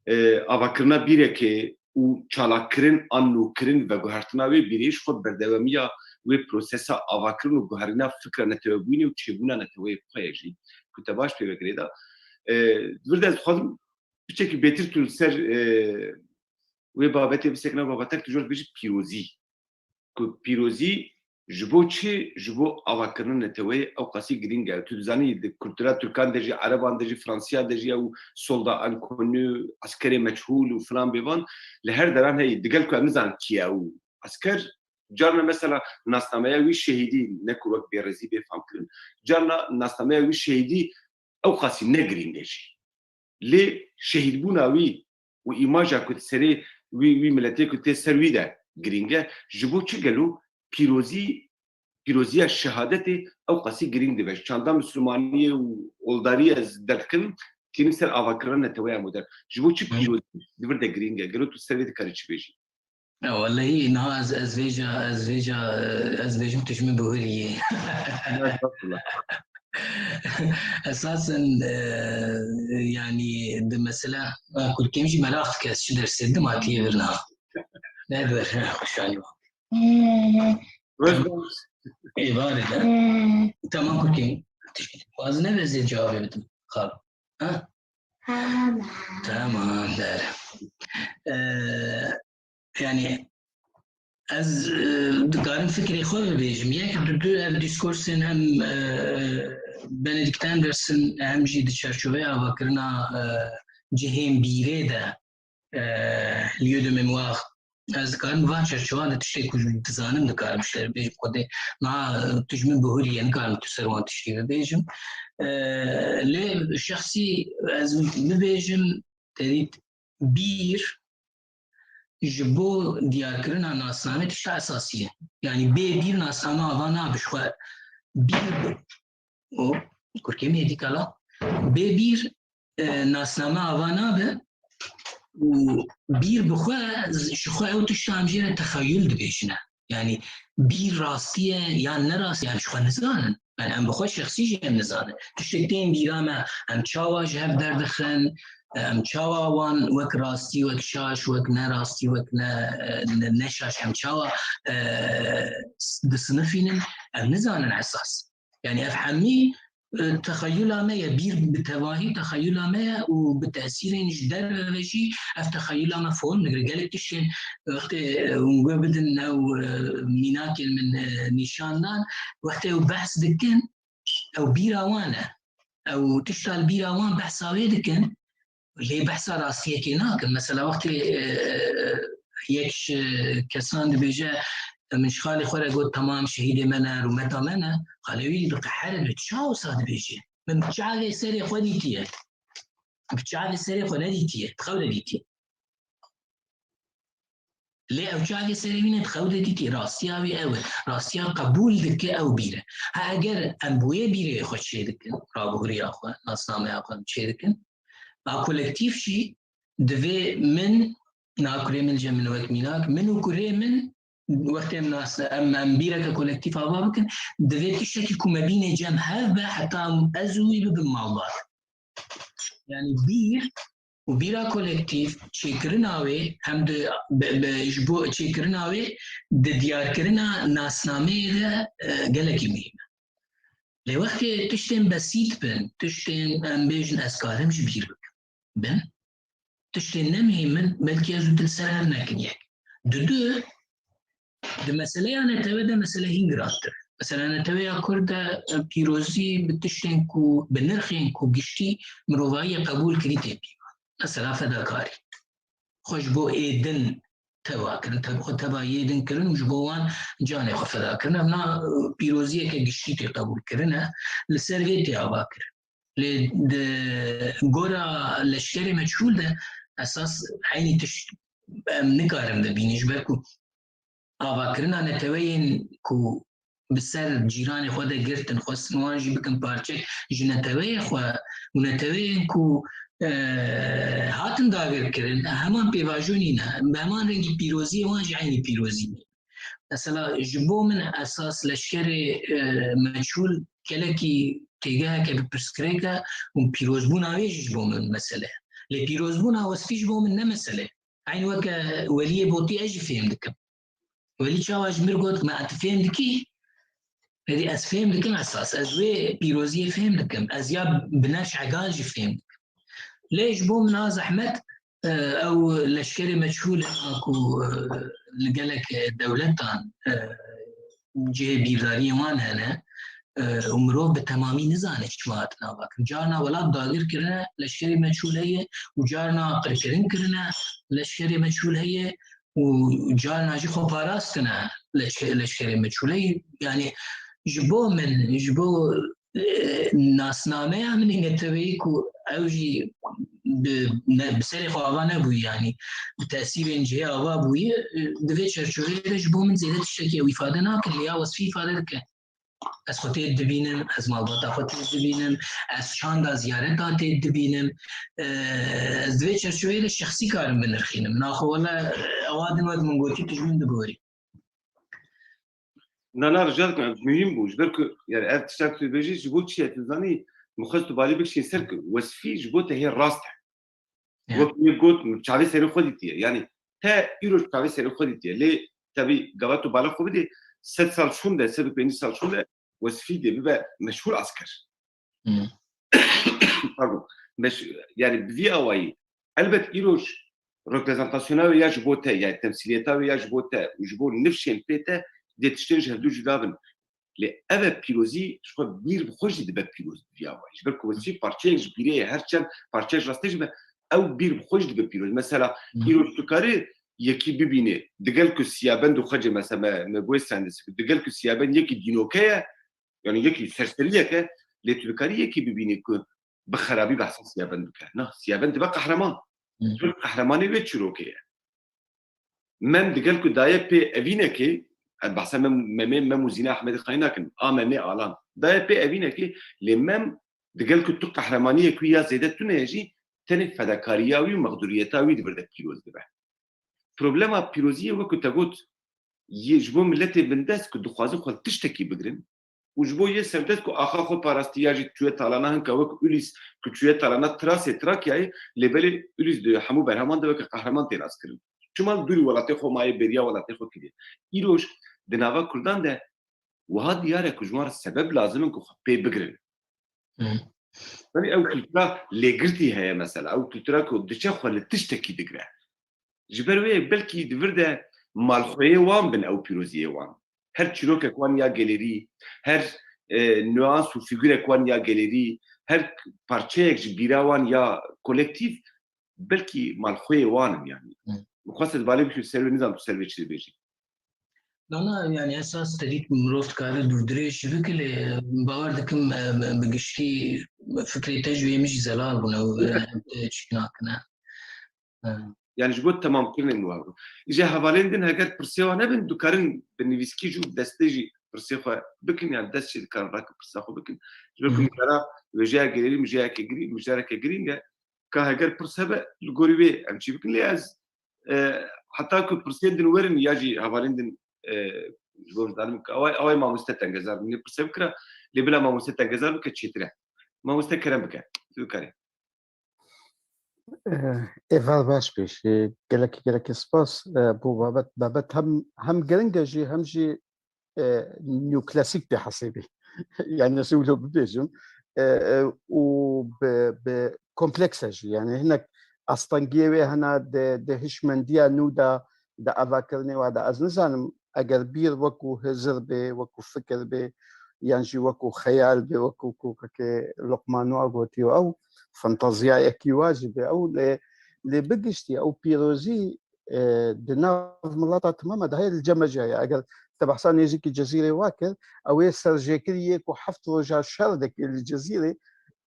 E, avakirina bîrekê û çalakkirin an nûkirin veguhertina wê bîrê ji xwe berdewamiya wê prosesa avakirin û guherîna fikra netewebûyînê û çêbûna neteweyê xwe ye jî ku te baş pê ve girê da. E, di vir de ez dixwazim piçekî bêtir tu li ser, e, wê babetê bisekine, babeta ku tu jor dibêjî pîrozî. Ku pîrozî ji bo çi, ji bo avakirina neteweyê ew qasî girîng e. Tu dizanî di kultura Tirkan de jî, Ereban de jî, Fransiya de jî ew solda inconnu, eskerê meçhûl û filan bêvan li her deran heye. Digel ku em nizanin kî ye ew esker, carna mesela nasnameya wî şehîdî ne ku wek bêrezî bê famkirin, carna nasnameya wî şehîdî ew qasî ne girîng e jî. Lê şehîdbûna wî û îmaja ku di serê wî, wî miletê ku tê ser wî de girîng e, ji bo çi gelo pîrozî, pîroziya şehadetê ew qasî girîng dibe? Ji çanda Mislimaniyê û oldariyê ez derdikim, tînim ser avakirina neteweya modern. Ji bo çi Hı. pîrozî di vir de girîng e? Gelo tu ser vê dikarî çi bêjî? Ya, wellehî, niha ez, ez vêca, ez vêca, ez vêjim tu ji min bihuriyê. Estağfurullah. Esasen, e, yani, di mesela, ha, Kurkêm jî meraq dike, ez çi dersê didim, hatiye vir niha. Ne bir, ha, xweşanî. Roj baş. Ê, var e de. Tamam Kurkêm. Tişkî dixwazine ve zê cevabê bidim. Xab. Ha? Tamam. Tamam, der. E, yani, ez, e, dikarim fikrê xwe bibêjim. Yek, du, du ev dîskorsên hem, e, Benedict Anderson hem jî di çerçoveya avakirina, e, cihên bîrê de, e, lieu de mémoire. Ez dikarim van çerçovan de tiştê ku dizanim dikarim ji te re bêjim. Xwedê niha, e, tu ji min bihurî ye, nikarim tu ser wan tiştî bibêjim. E, lê şexsî ez bibêjim, te dît bîr ji bo diyarkirina nasnamê tişta esasî ye. Yanî bê bîr nasname ava nabe ji xwe. Bîr bi-, o, kurkê min êdî kala. Bê bîr, e, nasname ava nabe û bîr bi xwe, ji xwe ew tişta em jê re texeyul dibêjine. Yani bîr rastî ye yan ne rastî, yani ji xwe nizanin. Yani em bi xwe şexsî jî em nizanin. Tiştek tên bîra me, em çawa ji hev derdixin, em çawa wan wek rastî, wek şaş, wek ne rastî, wek ne, ne, ne şaş, em çawa, e, disinifînin, em nizanin esas. Yani ev hemî, e, texeyula me ye, bîr bi tevahî texeyula me ye û bi tesîrên ji derve ve jî ev texeyula me form digire. Gelek tiştên wextê, e, hûn guh bidin ew, e, mînakên min, e, nîşan dan, wextê ew behs dikin, ew bîra wan e. Ew tişta li bîra wan behsa wê dikin. Lê behsa rastiyekê nakin. Mesela wextê, e, yek ji kesan dibêje, min ji xalê xwe re got, "Temam, şehîdê me ne, rûmeta me ne." Xalê wî diqehere, dibe, "Çawa wisa dibêjî? Min bi çavê serê xwe dîtiye. Bi çavê serê xwe nedîtiye, di xew de dîtiye." Lê ew çavê serê wî ne, di xew de dîtiye. Rastiya wî ew e. Rastiya qebûl dike, ew bîr e. Ha, eger em bi wê bîrê xwe çêdikin, rabihuriya xwe, nasnameya xwe çêdikin, a kolektîf jî divê min, na kurê min, ce min wek mînak, min û kurê min, wextê em nas-, em, em bîreke kolektîf ava bikin, divê tiştekî ku me bînê cem hev be, heta ez û wî bibin malbat. Yani bîr û bîra kolektîf, çêkirina wê hem di, bi, bi, ji bo çêkirina wê di diyarkirina nasnameyê de, e, gelekî muhîm e. Lê wextê tiştên besît bin, tiştên em bêjin ez karim ji bîr bikim, bin, tiştên ne muhîm in, belkî ez û tu li ser hev nekin yek. Dudu, di meseleya netewe de mesele hîn girantir. Mesela neteweya Kurd de, e, pîrozî bi tiştên ku, bi nirxên ku giştî mirovahiyê qebûl kirî tê pîvan. Mesela fedakarî. Xwe ji bo ê din teva kirin, te-, xwe teva yê din kirin û ji bo wan canê xwe feda kirin. Ev na, e, pîroziyeke giştî tê qebûl kirine, li ser vê tê ava kirin. Lê di gora leşkerê meçhûl de esas eynî tişt em nikarin bibînin, ji ber ku avakirina neteweyên ku bi ser cîranê xwe de girtin, xwestin wan jî bikin parçek ji neteweyê xwe û neteweyên ku e, hatin dagirkirin, heman pêvajo nîne. Bi heman rengî pîroziyê wan jî eynî pîrozî nîne. Mesela ji bo min esas leşkerê, e, meçhûl gelekî têgeheke bi pirsgirêk e û pîrozbûna wê jî ji bo min mesele ye. Lê pîrozbûna Wesfî ji bo min ne mesele ye. Eyn weke Weliyê Botî ez jî fêm dikim. Welî çawa ji mir got, me tu fêm dikî? Êdî ez fêm dikim esas. Ez wê pîroziyê fêm dikim. Ez ya Binevş Egal jî fêm dikim. Lê ji bo min a zehmet, e, ew leşkerê meçhûl in a ku, e, li gelek dewletan, e, cihê bîrdariyê wan hene, e, û mirov bi temamî nizane çima hatin avakirin. Carna welat dagir kirine, leşkerê meçhûl heye û carna qirkirin kirine, leşkerê meçhûl heye û carna jî xwe parastine leşke-, leşkerê meçhûl heye. Yani ji bo min, ji bo, e, nasnameya min ê neteweyî ku ew jî bi, ne, bi serê xwe ava nebûyî, yani bi tesîrên cihê ava bûyî, e, di vê çerçoveyê de ji bo min zêde tiştekî ew îfade nakin, lê ya Wesfî îfade dike. Ez xwe tê dibînim, ez malbata xwe tê dibînim, ez çanda ziyareta tê dibînim. E, ez di vê çerçoveyê de şexsî karim binirxînim. Naxwe wele ewa din wek min gotî tu ji min digorî. Na, na, rica dikim, ev muhîm bû. Ji ber ku, yani, ev tişta ku tu dibêjî, ji bo çi ye, tu zanî, min xwest tu balê bikişîn ser ku Wesfî ji bo te hê rast e. Ya. Wek min got, çavê serê xwe dîtiye. Yani, te îro çavê serê xwe dîtiye. Lê, tebî, gava tu bala xwe bidê, sed sal şûnde, sed û pêncî sal şûnde, Wesfî dê bibe meşhûr asker. Hmm. Pardon. Meş-, yani bi vî awayî, elbet îroj reprezentasyona wê ya ji bo te, yani temsîliyeta wê ya ji bo te û ji bo nifşên pê te dê tiştên ji hevdû cuda bin. Lê ev e pîrozî, ji xwe bîr bi xwe jî dibe pîroz bi vî awayî. Ji ber ku Wesfî parçeyek ji bîrê ye, her çend parçeyek ji rastê jî be, ew bîr bi xwe jî dibe pîroz. Mesela, hmm, îroj tu karî yekî bibînê, digel ku Siyabend û Xwecê, mesela me, me bûye sendis, digel ku Siyabend yekî dînoke ye, yani yekî serseriyek e, lê tu dikarî yekî bibînî ku bi xerabî behsa Siyabend bike. Na, Siyabend dibe qehreman. Hmm. Çimkî qehremanê wê çîrokê ye. Mem digel ku daye pê evînekê, em behsa Mem, Memê, Mem û Zîna Ehmedî Xayî nakin, a Memê Alan. Daye pê evînekê, lê Mem digel ku tu qehremaniyek wî ya zêde tune ye jî, tenê fedakariya wî û mexdûriyeta wî di vir de pîroz dibe. Problema pîroziyê, wek ku te got, yê ji bo miletê bindest ku dixwazin xwe li tiştekî bigirin û ji bo yê serdest ku axa xwe parastî ya jî çûye talana, hinka wek Ulîs ku çûye talana Trasê, Trakyayê, lê belê Ulîs di hemû berheman de weke qehreman tê naskirin. Çima li dûrî welatê xwe maye, bêriya welatê xwe kiriye? Îroj di nava Kurdan de wiha diyar e ku ji wan re sebeb lazim in ku xwe pê bigirin. Hmm. Yanî ew kultura lêgirtî heye mesela. Ew kultura ku diçe xwe li tiştekî digire. Ji ber wê belkî di vir de malxweyê wan bin ew pîroziyê wan. Her çîrokek wan ya gelêrî, her, e, nuans û fîgurek wan ya gelêrî, her parçeyek ji bîra wan ya kolektîf, belkî malxweyê wan in yanî. Hmm. Min xwest ez balê bikîm ser wê, nizam tu ser wê çi dibêjî. Na, na, yani esas te dît mirov dikare dûrdirêj jî bike, lê bawer dikim, e, bi giştî fikrê te ji wê min jî zelal bûne û, e, te çî nakine. E. Yani ji bo temamkirinê min wa bû. Îja hevalên din heger pirsê wan hebin, dikarin bi nivîskî jî û destê jî pirsê xwe bikin, yani dest jî dikarin rakin pirsa xwe bikin. Ji ber ku Hı hı. mijara wêjeya gelêrî mijeyeke girî-, mijareke girîng e. Ka heger pirs hebe, li gorî wê em çî bikin. Lê ez, e, heta ku pirsên din werin ya jî hevalên din, e, ji bo dizanim ka away, away mamoste Tengezar min ê pirse bikira, lê bila mamoste Tengezar bike çêtir e. Mamoste kerem bike, tu dikarî. E, êvar baş bê. Gelekî, gelekî spas. E, bu babet, babet hem, hem giring e jî, hem jî e, neoklasîk tê hesêbî. Yani ez wilo bibêjim. E, e, û bi, bi kompleks e jî. Yani hinek astengiyê wê hene di, di hişmendiya nû de, di avakirinê wa de. Ez nizanim eger bîr wekû hizir bê, wekû fikir bê, yan jî wekû xeyal bê, wekû ku kekê Luqman wa gotiyo ew fantaziyayekî wa jî bê ew lê, lê bigiştî ew pîrozî e, di nav milata timama de heye li cem me jî heye. Eger te behsa nêzîkî Cezîrê wa kir, ew ê serjêkirî yê ku heft roja şer dike li Cezîrê,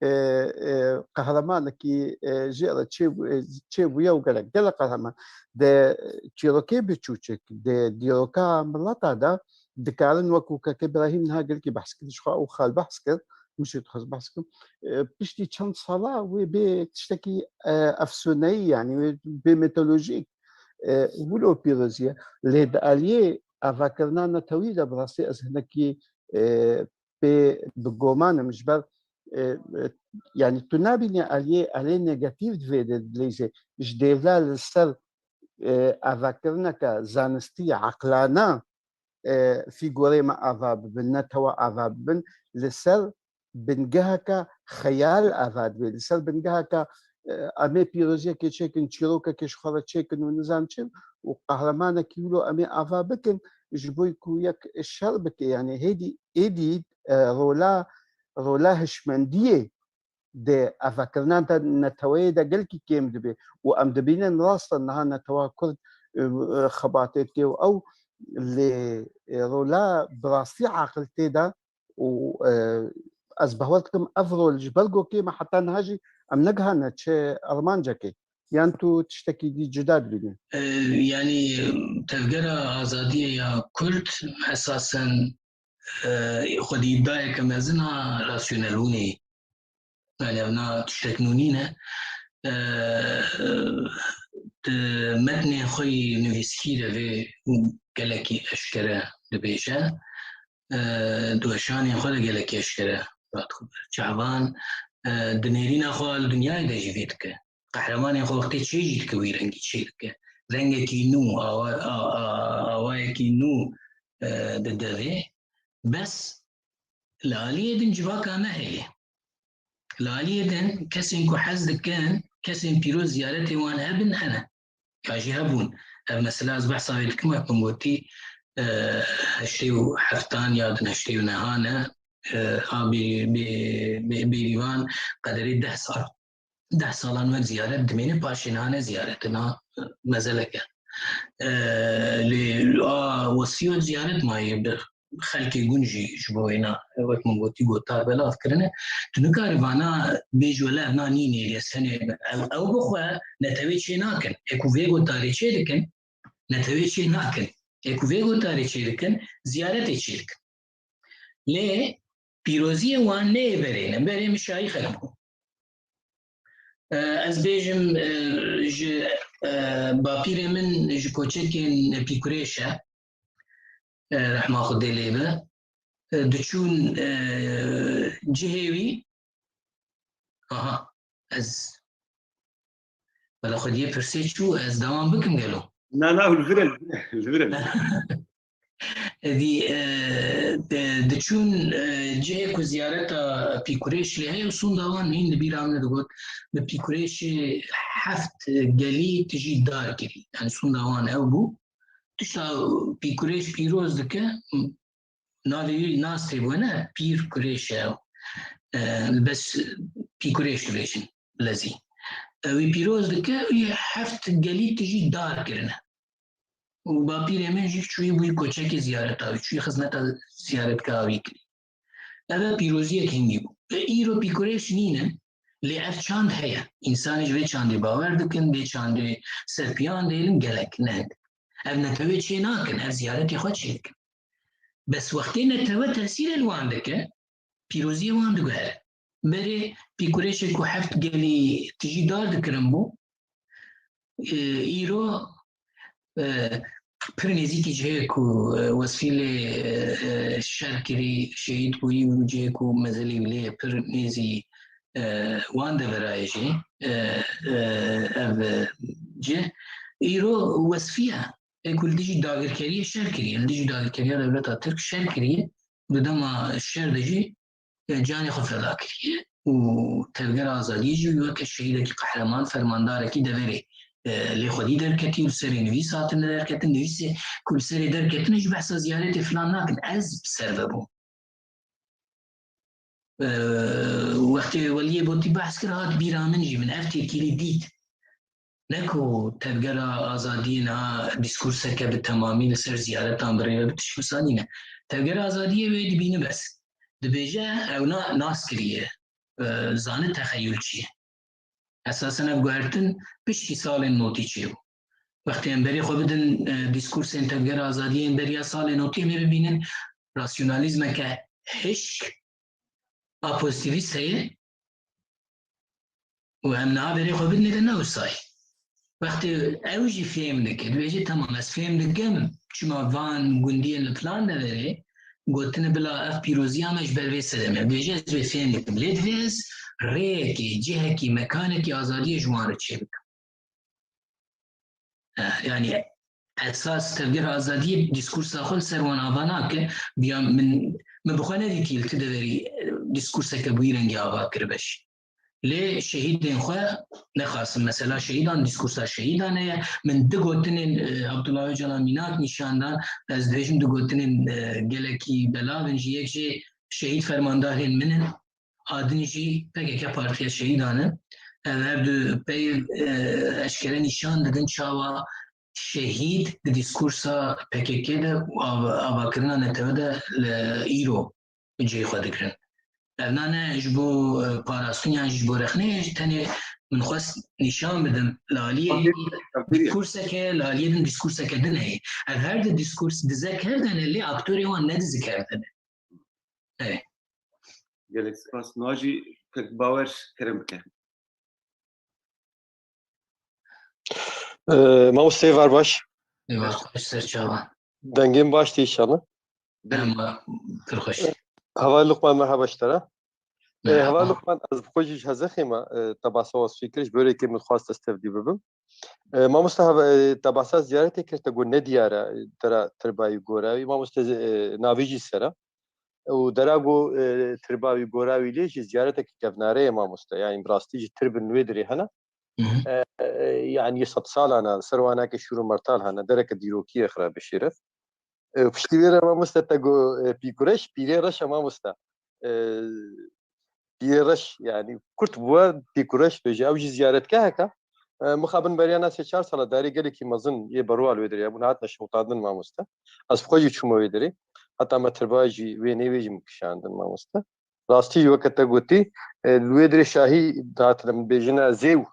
e, e, qehremanekî, e, jê re çêbû-, e, çêbûye û gelek, gelek qehreman. Di çîrokê biçûçik, di dîroka milata de dikarin wekû keke Birahîm niha gelkî behs kir, ji xwe ew xal behs kir, Mûşê dixwest behs kim. E, piştî çend sala wê bê tiştekî, e, efsûneyî, yanî wê bê mitolojîk, e, wilo pîroziye. Lê di aliyê avakirina netewî de bi rastî ez hinekî, e, pê bi goman im, ji ber, e, e, yanî tu nabînî aliyê, aliyê negatîf di vê de dileyzê. Ji dêvla li ser, e, avakirineke zanistî, eqlana, e, fîgurê me ava bibin, netewa ava bibin, li ser bingeheke xeyal ava dibe, li ser bingeheke, e, em ê pîroziyekê çêkin, çîrokekê ji xwe re çêkin û nizam çi û qehremanekî wilo em ê ava bikin, ji bo ku yek şer bike, yanî hêdî, êdî, e, rola, rola hişmendiyê di avakirina te neteweyê de gelkî kêm dibe û em dibînin rast e niha netewa Kurd, e, e, xebatê dike û ew lê, e, rola bi rastî aqil tê de û, e, ez bawer dikim ev rol ji ber ku kêm e heta niha jî em negihane çi armancekê. Yan tu tiştekî dî cuda dibînî? E, yanî tevgera azadiyê ya Kurd esasen, e, xwedî îdayeke mezin a rasyonelbûnê. Yanî ev na tiştek nû nîne. E, di metnên xwe yî nivîskî de vê gelekî eşkere dibêje. E, di weşanên xwe de gelekî eşkere radixwe ber çavan. E, di nêrîna xwe li dinyayê de jî vê dike. Qehremanên xwe wextê çê jî dike wî rengî çê dike. Rengekî nû, awa-, a-, a-, awayekî nû, e, dide vê. Bes li aliyê din civaka me heye. Li aliyê din kesên ku hez dikin, kesên pîroz ziyaretê wan hebin hene. Ya jî hebûn. Ev mesela ez behsa wê dikim, wek min gotî, e, heştê û heftan ya din heştê û nehan e, e, a bê-, bê-, bê-, bêrîvan qederê deh sal, deh salan wek ziyaret dimêne, paşê niha ne ziyaret e, niha, e, mezelek e. E, lê a wesfî wek ziyaret maye bi xelkê gund jî ji bo wêna, wek min gotî, gotar belav kirine. Tu nikarî vana bêj wele ev na nînê lê senê ew, ew bi xwe netewê çê nakin. Ê ku vê gotarê çê dikin, netewê çê nakin. Ê ku vê gotarê çê dikin, ziyaretê çê dikin. Lê pîroziyê wan neyê berê ne. Berê min şayîxek bû. E, ez bêjim, e, ji, e, bapîrê min ji koçekên Pîkurêş e. E, rehma Xwedê lê be. E, diçûn, e, cihê wî. Aha, ez, wela xwediyê pirsê çû, ez dewam bikim gelo? Na, na, li vir e, li vir e. Edî, e, e, diçûn, e, cihê ku ziyareta Pîkurêş lê heye û sonda wan hîn di bîra min digot, bi Pîkurêşê heft gelî tijî dar kirî. Yani sonda wan ew bû. Tişta Pîkurêş pîroz dike, navê wî nas tê bûne, Pîr Kurêş e. E, bes Pîkurêş dibêjin lezî. E, wî pîroz dike, wî heft gelî tijî dar kirine. Û bapîrê min jî çûyî bûyî koçekê ziyareta wî, çûyî xizmeta ziyaretgeha wî kirî. Ev e pîroziyek hingî bû. E, îro Pîkurêş nînin, lê ev çand heye. Însanê ji vê çandê bawer dikin, vê çandê serpiyan dêlin gelek, ne hindik. Ev netewê çê nakin, ev ziyaretê xwe çê dikin. Bes wextê netewe tesîrê li wan dike, pîroziyê wan diguhere. Berê Pîkurêşê ku heft gelî tijî dar dikirin bû, e, îro, e, pir nêzîkî cihê ku, e, Wesfî lê, e, e, şer kirî, şehîd bûyî û cihê ku mezelî wî lê ye pir nêzî, e, wan deverayê jî, e, e, ev, e, cih îro Wesfî ye. Ê ku li dijî dagirkeriyê şer kiriye, li dijî dagirkeriya dewleta Tirk şer kiriye, di dema şer de jî, e, canê xwe feda kiriye û Tevgera Azadiyê jî weke şehîdekî qehreman, fermandarekî deverê, e, lê xwedî derketî û li serê nivîs hatine derketin, nivîsê ku li serê derketine jî behsa ziyaretê filan nakin. Ez bi ser ve bûm. Eee, wextê Weliyê Botî behs kir, hat bîra min jî, min ev têkilî dît. Ne ku Tevgera Azadiyê niha dîskurseke bi temamî li ser ziyaretan birêve, bi tişt wisa nîne. Tevgera Azadiyê wê dibîne bes. Dibêje, ew na-, nas kiriye. Eee, zane texeyul çi ye. Esasen ev guhertin piştî salên notî çêbû. Wextê em berê xwe bidin, e, dîskursên Tevgera Azadiyê yên beriya salê notî, em ê bibînin rasyonalîzmeke hişk, A pozîtîvîst heye û em niha berê xwe bidinê de ne wisa ye. Wextê ew jî fêm dike, dibêje, temam, ez fêm dikim, çima van gundiyên li filan deverê gotine, bila ev pîroziya me ji ber vê sedemê. Dibêje, ez wê fêm dikim. Lê divê ez rêyekê, cihekî, mekanekî azadiyê ji wan re çêbikim. Eh, yanî esas tevgera azadiyê dîskursa xwe li ser wan ava nake. Biya min, min bi xwe nedîtî li ti deverî, eh, dîskurseke bi wî rengî ava kiribe jî. Lê şehîdên xwe nexasim. Mesela şehîdan, dîskursa şehîdan heye. Min du gotinên, eh, Abdullah Ocalan mînak nîşan dan. Ez dibêjim du gotinên, eh, gelekî belav in jî. Yek jê şehîd fermandarên min in. A din jî P K K partiya şehîdan e. Ev her du peyv, e, eşkere nîşan didin çawa şehîd di dîskursa P K K de û av-, avakirina netewe de li îro cihê xwe digirin. Ev na ne ji bo, e, parastin yan jî ji bo rexneyê, tenê min xwest nîşan bidim. Li aliyê Tabii, tabii. dîskurseke, li aliyê din dîskurseke din heye. Ev her du dîskurs dizek hev de ne, lê aktorê wan ne dizikevdin e. Erê. Gelek spas. Niha jî kek Bawer kerem bike. Ee, Mamoste, êvar baş. Êvar xweş, ser çavan. Dengê min baş tê înşallah. Em pir xweş. Heval Luqman, merhaba ji te re. Ee, Merhaba. Heval Luqman, ez bi xwe jî ji Hezexê me, e, te behsa wesfî kir, ji bo rêkê min xwest ez tevlî bibim. E, mamoste, hava, e, te behsa ziyaretê kir, te got nediyar e, dera Tirbayî Gorawî. Mamoste, e, navê jî ser e. Û dera got, e, Tirbayî Gorawî lê jî ziyaretek kevnare ye mamoste. Yani bi rastî jî tirbin wê dirê hene. Hı hı. E, e, yani yê sed salan e, ser wana ke şûr û mertal hene, dereke dîrokî ye xira bi şeref. E, piştî vê re mamoste te got, e, Pîkureş, pîrê reş e mamoste. E, Pîrê reş, yani kurt bûye, Pîkureş bêje. Ew jî ziyaretgehek e. E, mixabin beriya na sê çar sala darê gelekî mezin yê berwal wê derê bûn, hatine şewitandin mamoste. Ez bi xwe jî çûme wê derê. Heta me tirba jî wê nê wê jî min kişandin mamoste. Rastî jî weke te gotî, e, li wê derê şahî dihatine min bêjine zêw.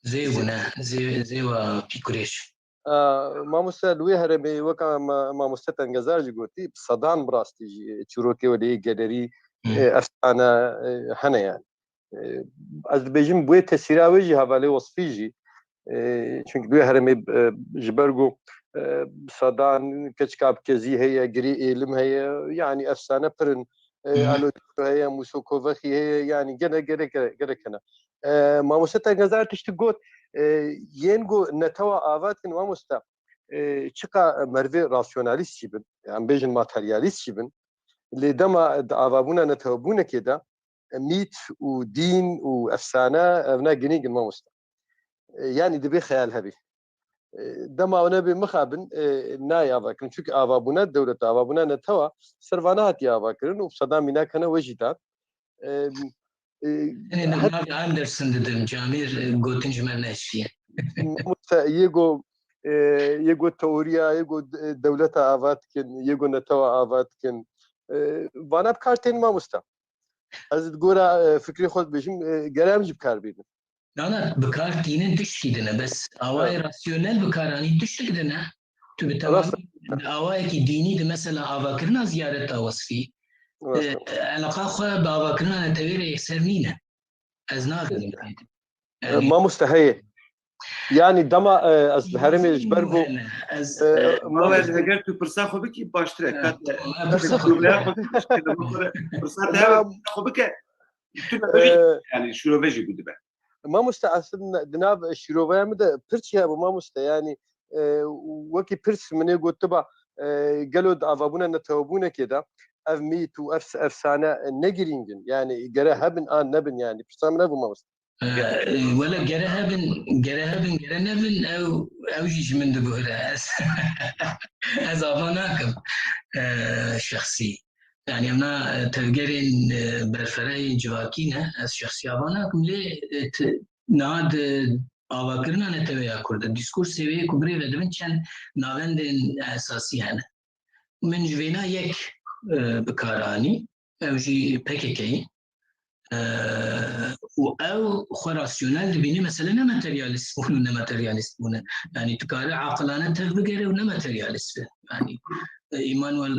Zêw bûne, zê-, zêwa Pîkurêş. E, mamoste, li wê herêmê weka ma-, mamoste Tengezar jî gotî, bi sedan bi rastî jî çîrokê wê lê gelerî, Hı. e, efsane, e, hene yani. E, ez dibêjim, bi wê tesîra wê jî hevalê Wesfî jî, e, çunkî li wê herêmê, e, ji ber ku, e, sedan keçika bi kezî heye, girê êlim heye, yani efsane pir in. E, Hı hı. Alo heye, Mûso Kovexî heye, yani gelek, gelek, gelek, gelek hene. E, mamoste Tengezar tiştî got, e, yên ku netewa ava dikin mamoste, e, çiqa merivê rasyonalîst jî bin, yan bêjin materyalîst jî bin, lê dema di avabûna netewebûnekê de, e, mît û dîn û efsane, ev ne girîng in mamoste. E, yani dibê xeyal hebî. E, dema ew nebê mixabin, e, nayê ava kirin. Çunki avabûna dewleta, avabûna netewa ser vana hatiye ava kirin û bi sedan mînak hene we jî dan. E, e, Tenê di navê Anderson didim, Camîr, e, gotin ji me neştiye. Mamoste, yê go, e, yê go teoriya, yê go, e, dewleta ava dikin, yê go netewa ava dikin. E, vana bi kar tên mamoste. Ez di gora, e, fikrê xwe dibêjim, e, gere em jî bi kar bînin. Na, na, bi kar tînin tiştkî din e, bes awayê Evet. rasyonel bi kar anî tiştek din e. Tu bi Rast. temamî bi awayekî dînî di mesela avakirina ziyareta Wesfî, Rast. e, eleqa xwe bi avakirina netewê re yekser nîne. Ez nadim. E, Yani mamoste heye. Yani dema, e, ez li herêmê ji ber ku, Hene, ez, e, e, Bawer, mamoste heger tu pirsa xwe bikî baştir e. E, Kat, e, tamam, pirsa xwe şîroveya xwe bike. Pirsa te hebe, pirsa xwe bike. Tu ne E, yani şîrove jî bû dibe. Mamoste, aslında di nav şîroveya min de pirçî hebû mamoste, yani, e, wekî pirs min ê gotiba, e, gelo di avabûna netewebûnekê de ev mît û ev efsane ne girîng in, yani gere hebin an nebin, yani pirsa min ev bû mamoste. E, wele gere hebin, gere hebin, gere nebin, ew, ew jî ji min diguhire. Ez, ez ava nakim, e, şexsî. Yani em na, e, tevgerên, e, berfirehên civakî ne, ez şexsî ava nakim, lê, e, ti-, niha di avakirina neteweya Kurd de, dîskursê wê ku birêve dibin çend navendên esasî hene. Min ji vêna yek, e, bi kar anî, ew jî P K K yî. E, û ew xwe rasyonel dibîne, mesele ne materyalîst bûn û ne materyalîst bûne. Yani tu kare aqilane tev bigere û ne materyalîst be. Yani, Emmanuel,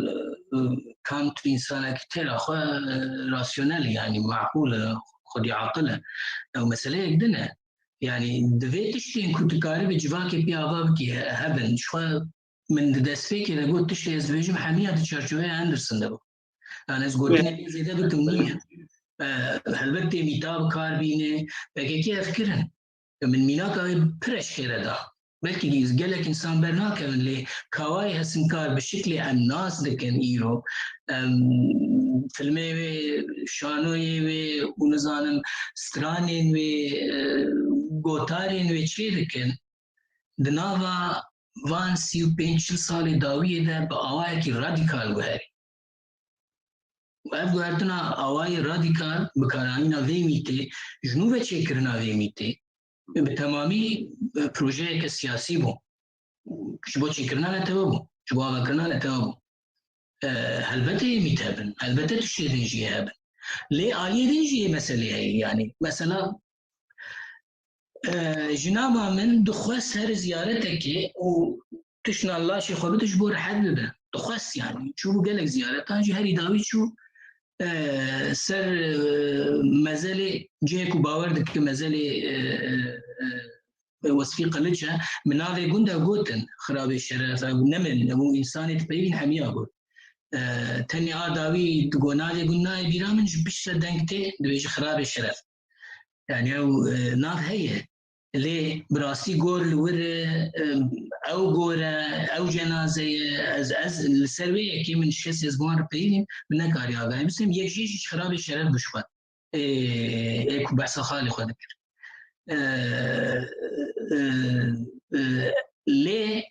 e, Kant însanekî têra xwe, e, rasyonel e, yanî meqûl e, xwedî aqil e. Ew meseleyek din e. Yanî divê tiştên ku tu karî bi civakê pê ava bikî he-, hebin. Ji xwe min di destpêkê de got tiştê ez dibêjim hemiya di çarçoveya Anderson de bû. Yanî ez gotinê pê zêde bikim nîne. E, helbet tê mîta bi kar bîne. P K K ev kirin. Min mînaka wê pir eşkere da. Belkî gelek însan bernakevin lê kawayê hesinkar bi şiklê em nas dikin îro. Em filmê wê, şanoyê wê û nizanim stranên wê, e, gotarên wê çê dikin. Di nava van sî û pênc çil salê dawiyê de bi awayekî radîkal guherî. Û ev guhertina awayê radîkal, bikaranîna vê mîtê, ji nû ve çêkirina vê mîtê, bi temamî, e, projeyeke siyasî bû. Ji bo çêkirina netewe bû, ji bo avakirina netewe bû. E, helbetê yê mît hebin, helbete tiştê din jî hebin. Lê aliyê din jî yê meselê heye, yanî, mesela, E, jina ma min dixwest her ziyaretekê û tiştna laşê xwe bide ji bo rehet bibe. Dixwest, yanî. Çûbû gelek ziyaretan jî herî dawî çû, e, ser, e, mezelê cihê ku bawer dike mezelê, e, e, e, Wesfî Qiliç e. Min navê gund ew gotin, Xirabê Şeref, ew ne min, ew însanê dipeyivîn hemiya got. E, tenê a dawî digo navê gund nayê bîra min, ji pişt re deng tê, dibêje Xirabê Şeref. Yani ew, e, nav heye. Lê bi rastî gor li wir e, e, ew gor e, ew cenaze ye, ez, ez li ser wê yekê min ji kesê ez bi wan re peyivîm, min nekarî agahî bisim, yek jê jî ji Xirabê Şeref bû ji xwe. Ê, ê ku behsa xalê xwe dikir. E, e, e, lê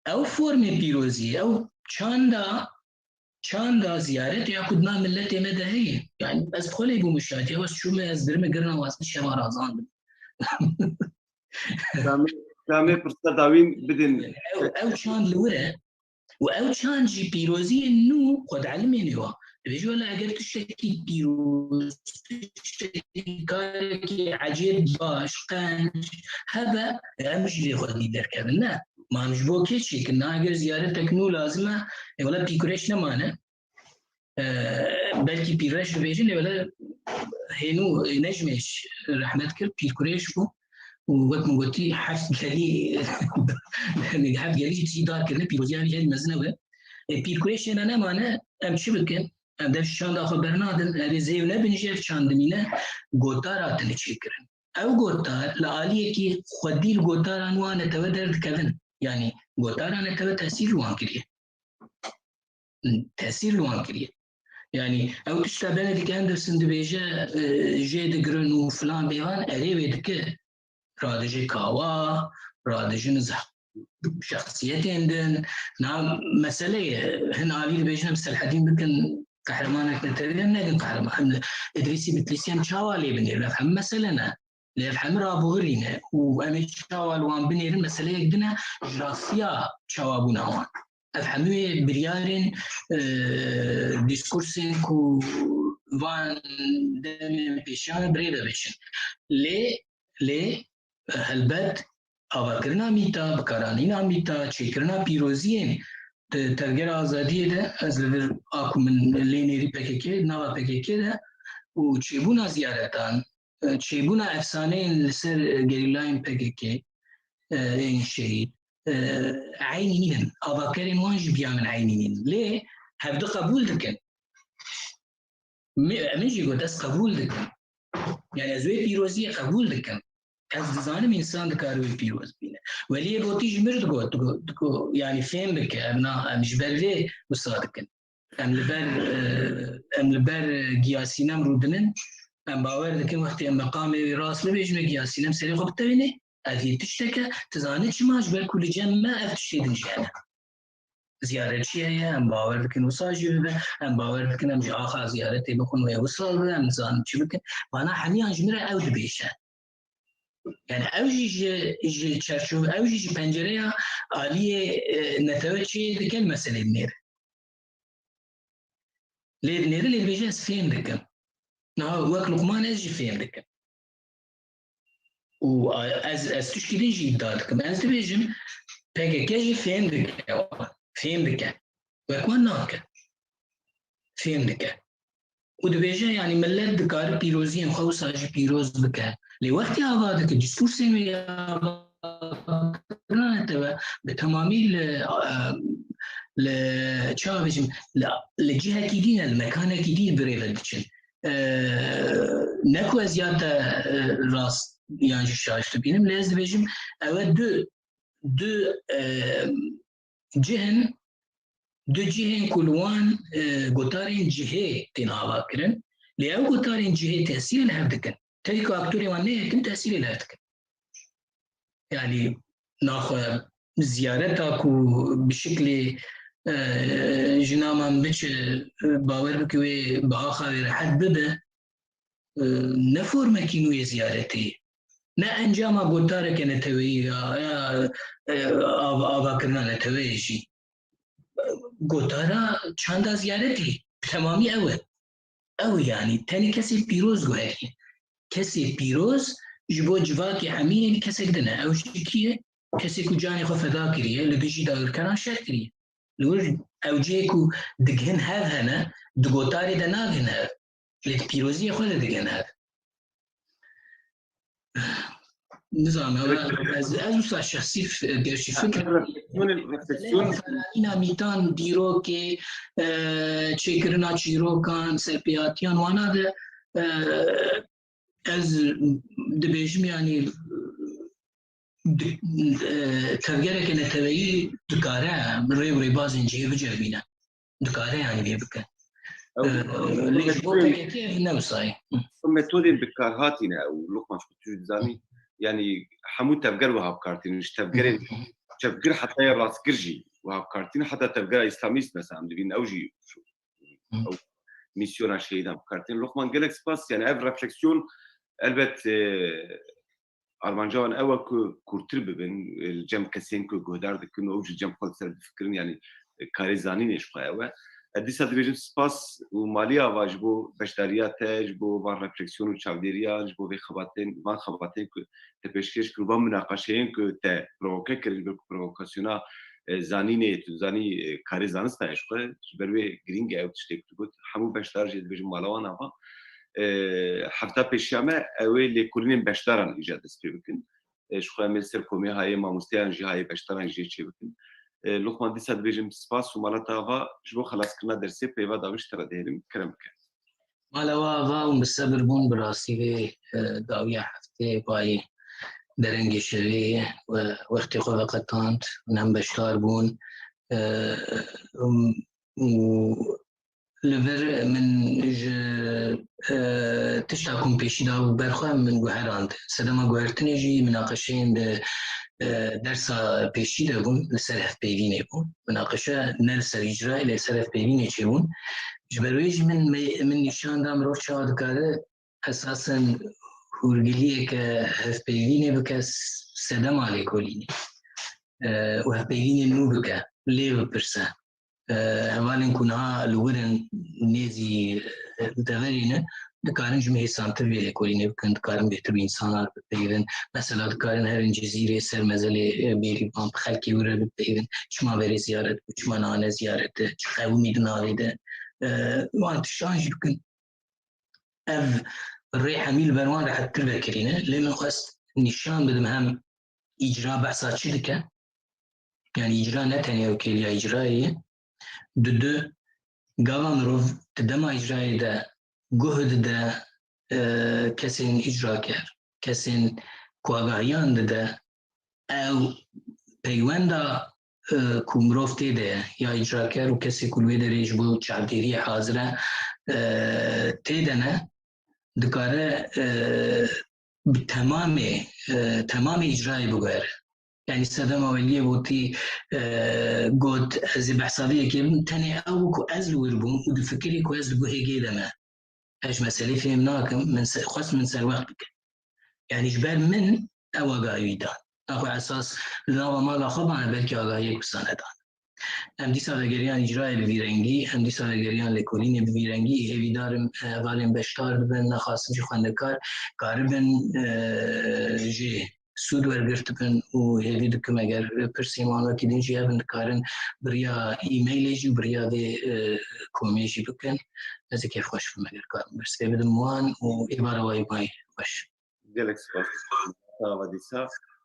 ew formê pîroziyê, ew çanda çanda ziyaret ya ku di nav miletê me de heye. Yani ez bi xwe lê bûme şahid, ya ez çûme, ez birime girna, ez şeva razandim. Tamê, tamê pirsa dawîn bidin. Ew, ew çand li wir e. Û ew çand jî pîroziyên nû xwe dielimêne wa. Dibêje wele eger tiştekî pîroz, tiştekî karekî ecêb baş, qenc hebe, em jî lê xwe dî derkevin. Ne. Ma em ji bo kê çêkin? Na eger ziyaretek nû lazim e, e, wele pîrkureş nemane. E, belkî pîrreş dibêjin, lê wele hênû, e, Necmêş rehmet kir, pîrkureş bû. Û wek min gotî, heft gelî, heft gelî jî tiştî dar kirine, pîroziya wî herî mezin ew e. E, pîrkureş yena nemane, em çi bikin? Em dev ji çanda xwe bernadin, erê zêv nebin jî ev çand dimîne, gotar hatine çêkirin. Ew gotar li aliyekî xwedî li gotaran wan netewe derdikevin. Yanî gotara netewe tesîr li wan kiriye. Tesîr li wan kiriye. Yanî ew tişta Benedict Anderson dibêje, e, jê digirin û filan bêvan, erê wê dike. Radije kawa, radijin zeh-, şexsiyetên din. Na mesele ye. Hin alî dibêjin em Selhedîn bikin qehremanek netewî, em nekin qehreman. Em li Îdrîsî Bitlîsî em çawa lê binêrin? Ev hemû mesele ne. Lê ev hemû rabuhirî ne. Û em ê çawa li wan binêrin meseleyek din e, ji rastiya çawabûna wan. Ev hemû yê biryarên, e, dîskursên ku van demên pêşiyan e bi rê ve biçin. Lê, lê, e, helbet avakirina mîta, bikaranîna mîta, çêkirina pîroziyên di Tevgera Azadiyê de, ez li vir a ku min lê nêrî P K K, nava P K K de û çêbûna ziyaretan, e, çêbûna efsaneyên li ser, e, gerîlayên P K K, e, ên şehîd, e, eynî nînin. Avakerên wan jî biya min eynî nînin. Lê hevdu qebûl dikin. Mi-, min jî got, ez qebûl dikim. Yani ez wê pîroziyê qebûl dikim. Ez dizanim însan dikare wê pîroz bîne. Weliyê Botî ji mir digot, digot, digot, yani fêm bike, em na, em ji ber vê wisa dikin. Em li ber, e, em li ber, e, Giya Sînem rûdinin, em bawer dikin wextê em meqamê wî rast bibêjin, Giya Sînem serê xwe bitewîne, ev yê tiştek e, tu zanî çima, ji ber ku li cem me ev tiştê din jî hene. Ziyaretçî heye, em bawer dikin wisa jî bibe, em bawer dikin em ji axa ziyaretê bixwin wê wisa bibe, em nizanin çi bikin. Vana hemiyan ji min re ew dibêje. Yani ew jî ji, ji çerçove, ew jî ji pencereya aliyê, e, netewe çê dike li meselê dinêre. Lê dinêre lê dibêje ez fêm dikim. Niha wek Luqman ez jî fêm dikim. Û a-, ez, ez tişkî din jî îdia dikim. Ez dibêjim P K K jî fêm dike. Fêm dike. Wek wan nake. Fêm dike. Û dibêje, yanî millet dikare pîroziyên xwe wisa jî pîroz bike. Lê wextê ava dike, dîskursên wê ava kirine teve, bi temamî li, e, li, çawa bêjim, li, li cihekî dî ne, li mekanekî dî bi rê ve diçin. E, ne ku ez ya te, e, rast yan jî şaş dibînim, lê ez dibêjim, ew e du, du, e, cih in, du cihên ku li wan, e, gotarên cihê tên avakirin, lê ew gotarên cihê tesîrê li hev dikin. Tevî ku aktorê wan ne yek in, tesîrê li hev dikin. Yanî naxwe ziyareta ku bi şiklê, e, jina me biçe, e, bawer bike wê bi axa wê rehet bibe, e, ne formekî nû yê ziyaretê ye. Ne encama gotareke neteweyî ya, ya, e, av-, avakirina neteweyê jî. Gotara çanda ziyaretê bi temamî ew e. Ew, yanî tenê kesê pîroz guherî. Kesê pîroz ji bo civakê hemî yê kesek din e. Ew jî kî ye? Kesê ku canê xwe feda kiriye, li dijî dagirkeran şer kiriye. Li wir ew cihê ku digihin hev hene, di gotarê de nagihin hev. Lê di pîroziyê xwe de digihin hev. Nizanim, ez, ez wisa şexsî f-, gerçî fikir. Refleksiyon, refleksiyon. Ferahîna mîtan dîrokê, e, çêkirina çîrokan, serpêhatiyan wana de, e, ez dibêjim, yanî, di-, e, tevgereke neteweyî dikare rê û rêbazên cihê biceribîne. Dikare, yanî, vê bike. Ew, e, lê ji bo P K K ev ne wisa ye. Ew metodên bi kar hatîne, ew Luqman, ku tu dizanî, yanî hemû tevger wiha bi kar tînin, ji tevgerên çepgir heta ya rastgir jî wiha bi kar tînin, heta tevgera îslamîst, mesela, em dibînin, ew jî ew mîsyona şehîdan bi kar tînin. Luqman, gelek spas, yanî ev refleksiyon elbet, e, armanca wan ew e ku kûrtir bibin, e, li cem kesên ku guhdar dikin û ew jî cem xwe li ser bifikirin, yanî, e, karê zanînê ji xwe ew e. Ez dîsa dibêjim spas û malî ava ji bo beşdariya te, ji bo van refleksiyon û çavdêriyan, ji bo vê xebatên, van xebatên ku te pêşkêş kir, van minaqeşeyên ku te provoke kirin, ji ber ku provokasyona, e, zanînê, tu zanî, e, karê zanista ye ji xwe, ji ber wê girîng e ew tiştê ku tu got. Hemû beşdar jî dibêjim mala wan ava. E, hefta pêşiya me, ew ê lêkolînên beşdaran îcar dest pê bikin. E, ji xwe em ê li ser komê hayê mamosteyan jî, hayê beşdaran jî çê bikin. E, Luqman, dîsa dibêjim spas û mala te ava, ji bo xelaskirina dersê peyva dawî ji te re dihêlim, kerem bike. Mala we ava û bi sebir bûn, bi rastî vê, e, dawiya heftê bayê derengê şevê ye we-, wextê xwe veqetand, hûn hem beşdar bûn. E, û li vir min ji, e, tişta ku min pêşî dabû ber xwe min guherand. Sedema guhertinê jî minaqeşeyên di, e, dersa pêşî de bûn, li ser hevpeyvînê bû. Minaqeşe ne li ser îcrayê, lê li ser hevpeyvînê çêbûn. Ji ber wê jî min me-, min nîşan da mirov çawa dikare esasen hûrgiliyeke hevpeyvînê bike s-, sedema lêkolînê, e, û hevpeyvînê nû bike, lê bipirse. E, hevalên ku niha li wir in, nêzî, e, deverê ne, dikarin ji me hêsantir vê lêkolînê bikin, dikarin bêhtir bi însanan re bipeyivin. Mesela dikarin herin Cizîrê ser mezelê, e, Bêrîvan bi xelkê wir re bipeyivin. Çima verê ziyaret bû, çima niha ne ziyaret e, çi qewimî di navê de, e, wan tiştan jî bikin. Ev rê hemî li ber wan rehettir vekirîne. Lê min xwest nîşan bidim hem îcra behsa çi dike? Yanî îcra ne tenê ew kêliya îcrayê ye. Dudu, gava mirov di dema îcrayê de guh dide, e, kesên îcraker, kesên ku agahiyan dide, ew peywenda, e, ku mirov tê de ye, ya îcraker û kesê ku li wê derê ji bo çavdêriyê hazir e, e, tê de ne, dikare, e, bi temamê, e, temamê îcrayê biguhere. Yanî sedema weliyê gotî, e, got, ez ê behsa vê yekê bikim, tenê ew ku ez li wir bûm û difikirî ku ez li guhê gê de me. Ez ji meselê fêm nakim, min se-, xwest min serwext bike. Yanî ji ber min ew agahî wî da. Naxwe esas li nava mala xwe bane, belkî agahiyek wisa nedane. Em dîsa vegeriyan îcrayê bi vî rengî, em dîsa vegeriyan lêkolînê bi vî rengî. Hêvîdar im, e, hevalên beşdar bibin, nexasim jî xwendekar karibin, e, jê sûd wergirtibin û hêvî dikim eger pirsên wan wekî din jî hebin dikarin bi riya e-mailê jî û bi riya vê, e, komê jî bikin. Ez ê kêfxweş bim eger karim pirsê bidim wan û êvara we yê xweş. Gelek spas. Sağ ol dîsa.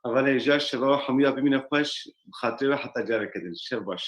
Hevalên hêja, şeva we hemûya bimîne xweş, bi xatirê we heta careke din. Şev baş.